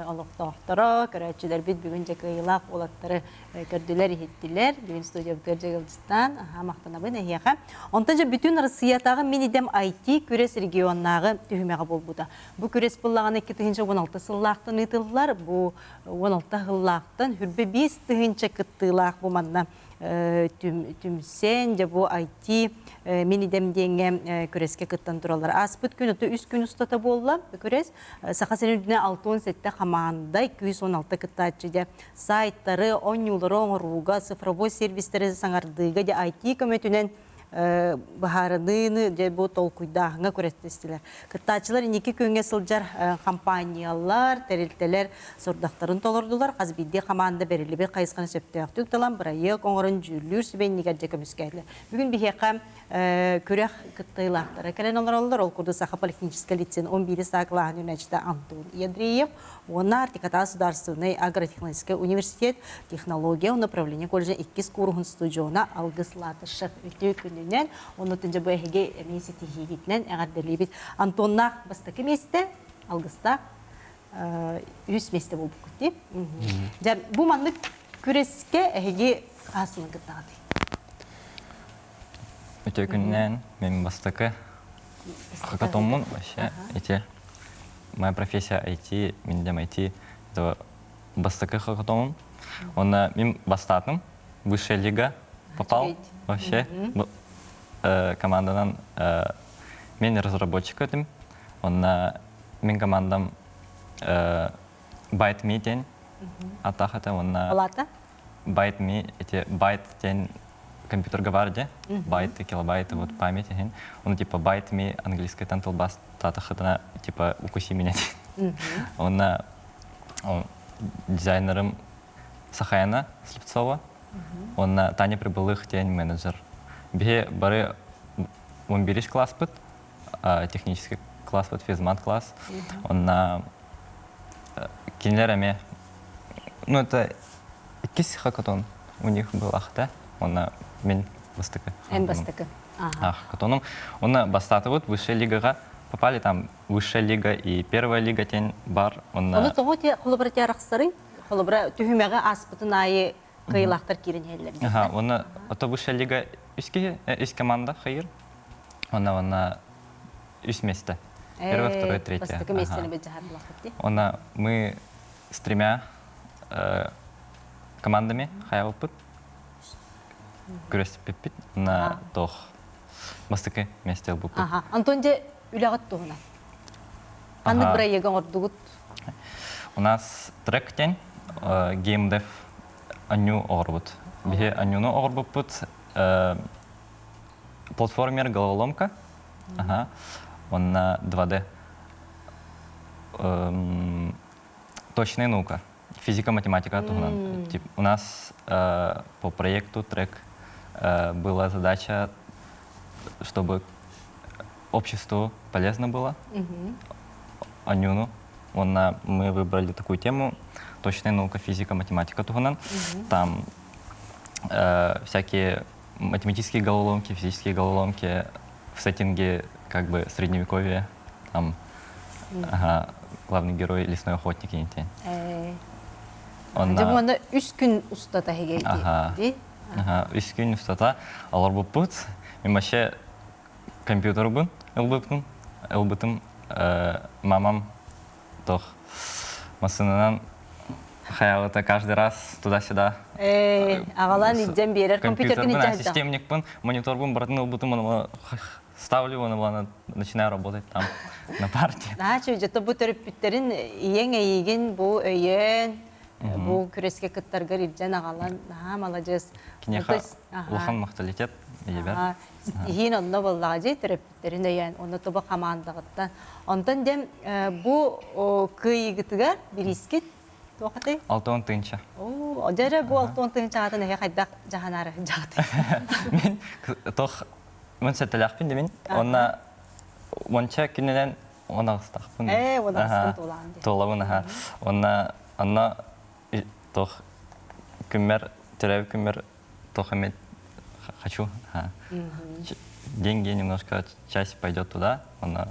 олохтоохторо, көрөөччүлэрбит бүгүн дьэ кыайыылаах уолаттары көрдүлэр-иһиттилэр. Бүгүн студиябытыгар дьэ ыалдьыттаан, махтанабын эһиэхэ. Онтон дьэ бүтүн Россиятааҕы мин идэм IT күрэс регионнааҕы түһүмэҕэ буолбута. Бу күрэс буоллаҕына 2016 сыллаахтан ыытыллар. Бу 16 сыллаахтан хүрбэ 5 тыһыынча кыттыылаах бу манна түмсэн, дьэ бу IT мин идэм диэҥҥэ күрэскэ кыттан тураллар. Ааспыт күн ото үс күн устата буолла күрэс. Саха сирин үрдүнэн 67 хамаанда, 216 кыттааччы дьэ сайтары, оонньуулары оҥорууга, цифровой сервистэри саҥардыыга дьэ IT көмөтүнэн быһаарыныыны дьэ бу толкуйдааһыҥҥа күрэстэстилэр. Кыттааччылар инники күҥҥэ сылдьар компаниялар, тэрилтэлэр сорудахтарын толордулар. Хас биирдии хамаанда бэриллибит хайысханы сөптөөхтүк талан бырайыак оҥорон дьүүллүүр сүбэ иннигэр дьэ көмүскээтилэр. Бүгүн биһиэхэ күрэх кыттыылаахтара кэлэн олороллор. Ол курдук Саха политехническэй лицейин 11 саа кылааһын үөрэнээччитэ Антон Ядреев уонна Арктикатааҕы государственнай агротехнологическай университет технология направление колледжа иккис кууруһун студиона Алгыс Латышев үтүө күнүнэн оннуттан дьэ бу эһиги эмиэ ситиһиигитинэн эҕэрдэлиибит. Антоннаах бастакы миэстэ, Алгыстаах үһүс миэстэ буолбуккут дии. Дьэ бу маннык күрэскэ эһиги хаһыс сылын кыттаҕытый? Үтүө күнүнэн мен бастакы хакатоммун вообще эти моя профессия IT, миндем IT, это бастакы хакатомум. Онно мин бастаатым, высшая лига попал вообще команданан мен разработчик этим. Онно мин командам Byte Me диэн атах этэ уонна Алата? Byte Me эти байт диэн компьютерга бар дьэ байты килобайты вот память иһин он типа байт me английскайтан тылбаас таатахытына типа укуси меня уонна дизайнерым Сахаяна Слепцова уонна Таня Прибылых диэн менеджер биһи бары 11 класспыт технический класс физмат класс онна кинилэр эмиэ ну это иккис хакатон у них был ахта онна мин бастакы эн бастакы хакатоном онна бастаатыбыт высшая лигаға попали там высшая лига и первая лига тен бар онна Ону тоҕо те холобура тиарахсарый холобура түһүмэҕи ааспытын аайы кыайыылаахтар киирэн иһэллэр Ага, онна ото высшая лига үс киһи, үс команда хайыр. Онна онна үс место. Первое, второе, третье. Бастакы миэстэни бэдьаһар булахпыт Онна мы с тремя командами хаябыппыт. Күрэспиппит на тох бастакы месте ылбыппыт. Ага. Антон дьэ үлэҕит туһунан. Ханнык бырайыагы оҥордугут? У нас трек день геймдев анню оҕорбут. Биһи аннюну оҕорбуппут платформер головоломка. Ага. Он на 2D. Точная наука. Физика, математика туһунан. У нас по проекту трек была задача, чтобы обществу полезно было. Анюну. Онна мы выбрали такую тему точная наука, физика, математика туһунан. Там всякие математические головоломки, физические головоломки в сеттинге как бы средневековья. Там ага, главный герой лесной охотник инти. Дьэ бу үс күн устата Ага. Ага, үс күн устата олорбуппут. Мен вообще компьютербын ылбыппын. Ылбытым мамам тох массыынанан хаялыта каждый раз туда-сюда. Аҕалан илдьэн биэрэр компьютергин илдьэ Системникпын, мониторбун барытын ылбытым, ставлю его, начинаю работать там на парте. Наачы, жото бу төрөппүттерин ийэҥ эйигин бу өйөөн, бу күрэскэ кыттаргар илдьэн аҕалан, наһаа маладьыас. Киниэхэ улахан махталитет ийэбэр. Иһин онно буоллаҕа дьи төрөппүттэрин өйөөн, онно тобо хамаандаҕыттан. Онтон дем бу кыайыгытыгар бириискит туох этэй? 60 тыынча. Оо, дьэ бу 60 тыынчаҕытын эһэ хайдах дьаһанаары дьаҕыты? Мен тох мын сэтэлээхпин димин. Онна Уонча күнүнэн 18-таахпын. Ээ, 18-ын туолаан дии. Туолабын, аха. Онна, онно туох күммэр, төрөөбүт күммэр туох эмит хочу. Деньги немножко, часть пойдет туда, она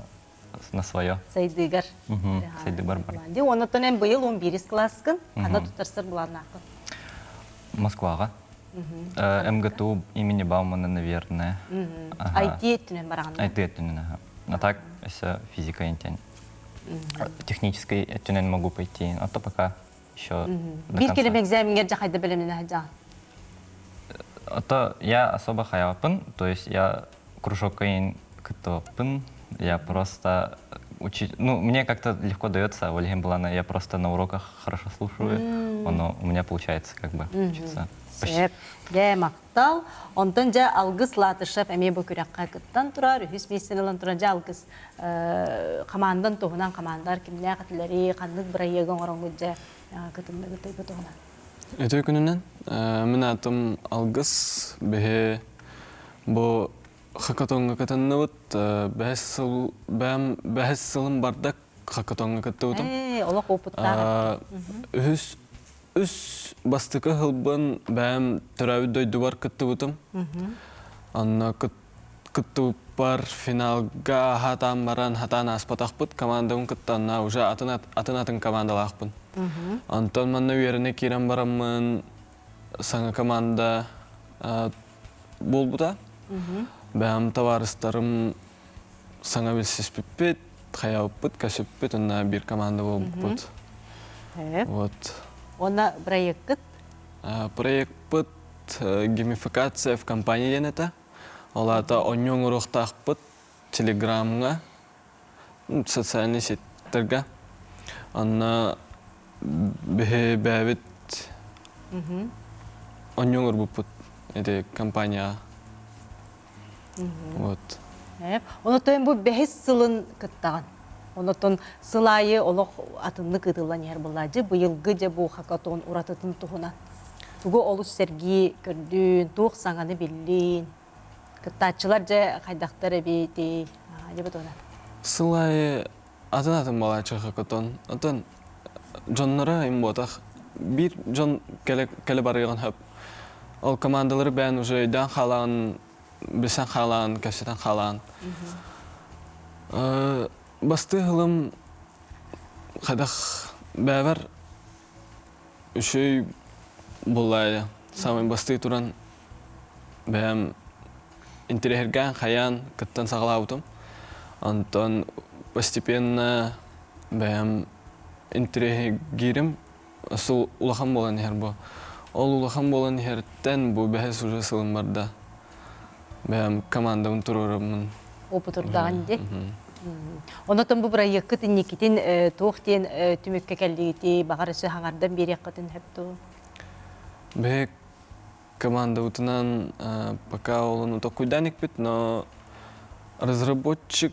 на свое. Сайдыгар. Сайдыгар бар. Ди, оннотон эн быйыл 11 класскын, ханна туттарсар былааннааххын? Москваҕа. МГТУ имени Баумана, наверное. IT өттүнэн бараҕын. IT өттүнэн, ага. А так, все физика интен. Технической өттүнэн могу пойти, а то пока еще Биир кэлим экзамеҥҥэр дьэ хайда бэлэмнэнэ сылдьаҕын? А то я особо хаябаппын, то есть я кружокка кыттыбаппын, я просто учить, ну, мне как-то легко дается, Ольга Булана, я просто на уроках хорошо слушаю, оно у меня получается как бы учиться. Сөп. Дьэ, махтал. Онтон дьэ Алгыс Латышев эмиэ бу күрэххэ кыттан турар, үһүс миэстэни ылан туран дьэ Алгыс хамаандан туһунан хамаандар кимнээх этилэрий, ханнык бырайыагы оҥороҥҥут дьэ кытынныгыт бу туһунан. Үтүө күнүнэн. Мин аатым Алгыс. Биһи бу хакатоҥҥа кытынныбыт. Бэһис сыл бэйэм бэһис сылым бардак хакатоҥҥа кыттыбытым. Ээ, олох опыттаах. Үһүс үс бастакы сылбын бэйэм төрөөбүт дойдубар кыттыбытым. Онно кыттыбыппар финалга хатаан баран хатаан ааспатахпыт. Командабын кытта онно уже атын атын командалаахпын. Онтон манна үөрэнэ киирэн бараммын саҥа команда буолбута. Бэйэм табаарыстарым саҥа билсиспиппит, хайаабыппыт, көсүппүт, онно биир команда буолбуппут. Вот. Уонна проекткыт? Проекпыт геймификация в компании диэн этэ. Ол аата оонньуу оҥоруохтаахпыт Телеграмҥа, социальнай сетьтэргэ. Онно биһи бэйэбит оонньуу оҥорбуппут ити компанияҕа. Вот. Онотон бу бэһис сылын кыттаҕын. Онотон сыл аайы олох атыннык ыытыллан иһэр буоллаадьы. Быйылгы дьэ бу хакатон уратытын туһунан. Тугу олус сэргии көрдүүн, туох саҥаны биллиин. Кыттааччылар дьэ хайдахтар эбиитий? Дьэ бу туһунан. Сыл аайы атын-атын балааччы хакатон. Атын дьонноро им буотах. Биир дьон кэлэ, кэлэ барыаҕын хөп. Ол командалары бэйэн уже өйдөөн хаалаан, билсэн хаалаан, кэпсэтэн хаалаан. Бастыы сылым хайдах бэйэбэр үчүгэй буоллаайа. Самый бастыы туран бэйэм интэриэһиргээн хайаан кыттан саҕалаабытым. Онтон постепенно бэйэм интэриэһиргиирим сыл улахан буолан иһэр бу. Ол улахан буолан иһэриттэн бу бэһис уже сылым барда. Бэйэм командабын туруораммын. Опытурдаҕын дии. Онотон бу бырайыаккыт инникитин туох диэн түмүккэ кэллигитий, баҕар өссө хаҥардан биэриэххитин сөп дуу? Биһи командабытынан пока олону токуйдаан икпит, но разработчик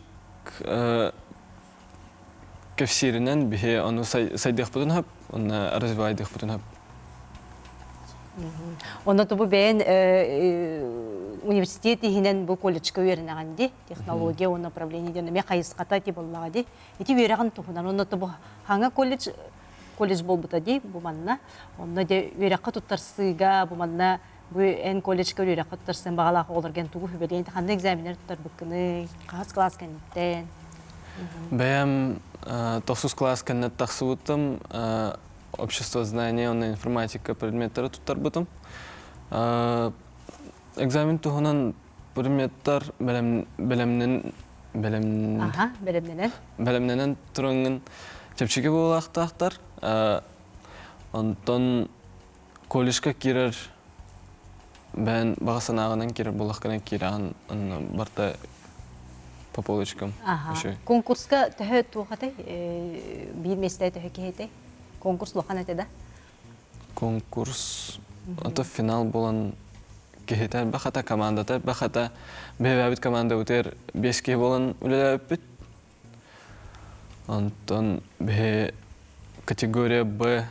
кэпсииринэн биһи ону сайдыахпытын сөп, онно развивайдыахпытын сөп. Онно бу бэйэн университет иһинэн бу колледжка үөрэнэҕин дии, технология уонна управление диэн эмиэ хайысхата ити буоллаҕа дии. Ити үөрэҕин туһунан онно бу хаҥа колледж колледж буолбута дии бу манна. Онно дьэ үөрэххэ туттарсыыга бу манна бу эн колледжка үөрэххэ туттарсыан баҕалаах оҕолорго эн тугу сүбэлиэн ханна экзаменнар туттарбыккыный, хаһыс кылаас кэнниттэн? Бэйэм тохсус кылаас кэннэ тахсыбытым, общество знания уонна информатика предметтары туттарбытым. Экзамен туһунан предметтар бэлэмнэн бэлэм Аха, бэлэмнэнэн. Бэлэмнэнэн тураҥҥын чэпчэки буолаахтаахтар. Онтон колледжка киирэр бэйэн баҕа санааҕынан киирэр буоллаххына киирэҕин онно барыта по полочкам. Аха. Конкурска төһө туох этэй? Биир миэстэ төһө киһи этэй? Конкурс улахан этэ да? Конкурс ото финал буолан киһитэ элбэх этэ, командата элбэх этэ. Бэйэбит командабытыгар биэс киһи буолан үлэлээбиппит. Онтон биһи категория Б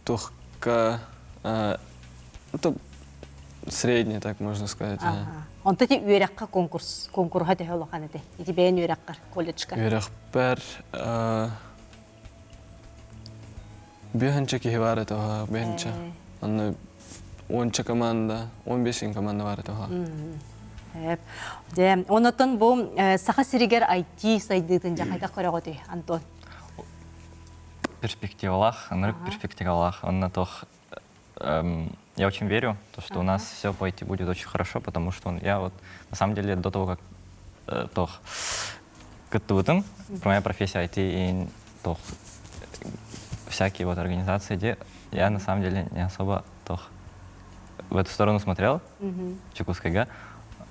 туохка Средний, так можно сказать. Онто ти үөрэххэ конкурс конкурһа төһө улахан этэ? Ити бэйэн үөрэххэр колледжка. Үөрэхпэр биэһинчэ киһи баар этэ, биэһинчэ. Онно уонча команда, 15 команда баар этэ. Дьэ, онотон бу Саха сиригэр IT сайдыытын дьэ хайдах көрөҕүтүй, Антон? Перспективалаах, ынырык перспективалаах. Онно туох я очень верю, то, что у нас все по IT будет очень хорошо, потому что я вот на самом деле до того, как тох кыттыбытым, моя профессия IT и тох всякие вот организации, где я на самом деле не особо тох в эту сторону смотрел, Чекускайга,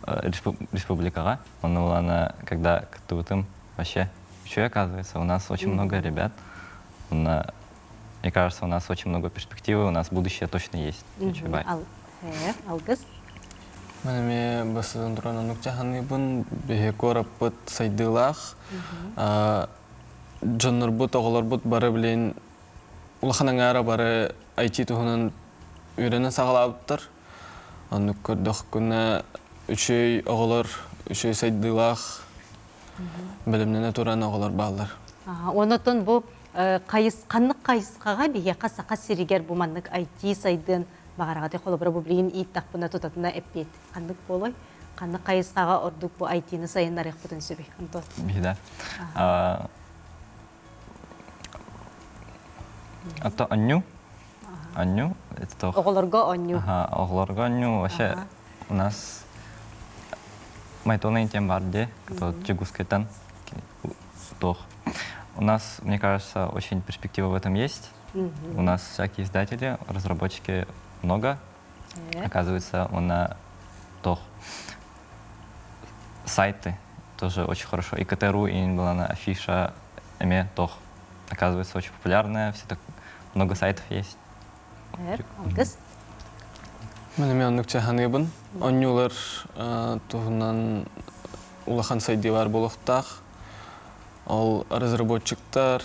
республикаға. Он улана, когда кыттыбытым, вообще, еще оказывается, у нас очень много ребят, на мне кажется, у нас очень много перспективы, у нас будущее точно есть. Алгыс. Мен эмиэ бастатан туран оннук дьаһаныыбын биһи куораппыт сайдыылаах дьоннорбут, оҕолорбут бары билин улахан аҥаара бары IT туһунан үөрэнэн саҕалаабыттар. Оннук көрдөххүнэ үчүгэй оҕолор, үчүгэй сайдыылаах бэлэмнэнэ туран оҕолор бааллар. Онотон бу хайыс ханнык хайысхаҕа биһиэхэ Саха сиригэр бу маннык IT сайдыан баҕараҕыт холобура бу билигин ииттахпына тутатына эппиэт ханнык буолуой? Ханнык хайысхаҕа ордук бу IT-ны сайыннарыахпытын сөбүй? Антон. Биһида. Ато онньуу. Онньуу. Это Оҕолорго онньуу. Ага, оҕолорго онньуу. Вообще у нас Майтона тем бар де, который Чугускайтан тох. У нас, мне кажется, очень перспектива в этом есть. У нас всякие издатели, разработчики много. Оказывается, он на тох сайты тоже очень хорошо. И КТРУ, и была на афиша эме тох. Оказывается, очень популярная, все так много сайтов есть. Алгыс. Мен эмиэ оннук чаһаныыбын. Онньуулар туһунан улахан сайдыы баар буолуохтаах. Ол разработчиктар,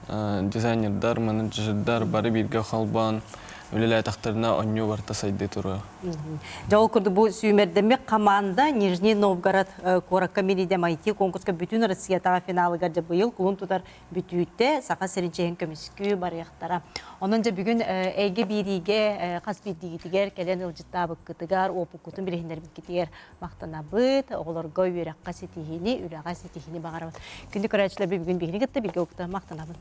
дизайнердар, менеджердар бары бииргэ холбоон үлэлээтэхтэринэ онньуу барыта сайдыы туруо. Дьэ ол курдук бу сүүмэрдэммит команда Нижний Новгород куоракка мини-дэм IT конкурска бүтүн Россиятааҕы финалыгар дьэ быйыл кулун тутар бүтүүтэ Саха сирин чиэһин көмүскүү барыахтара. Онон дьэ бүгүн эйгэ биэриигэ хас биирдиигитигэр кэлэн ыалдьыттаабыккытыгар, уопуккутун билиһиннэрбиккитигэр махтанабыт. Оҕолорго үөрэххэ ситиһиини, үлэҕэ ситиһиини баҕарабыт. Күндү көрөөччүлэр бүгүн биһигини кытта бииргэ уктан махтанабын.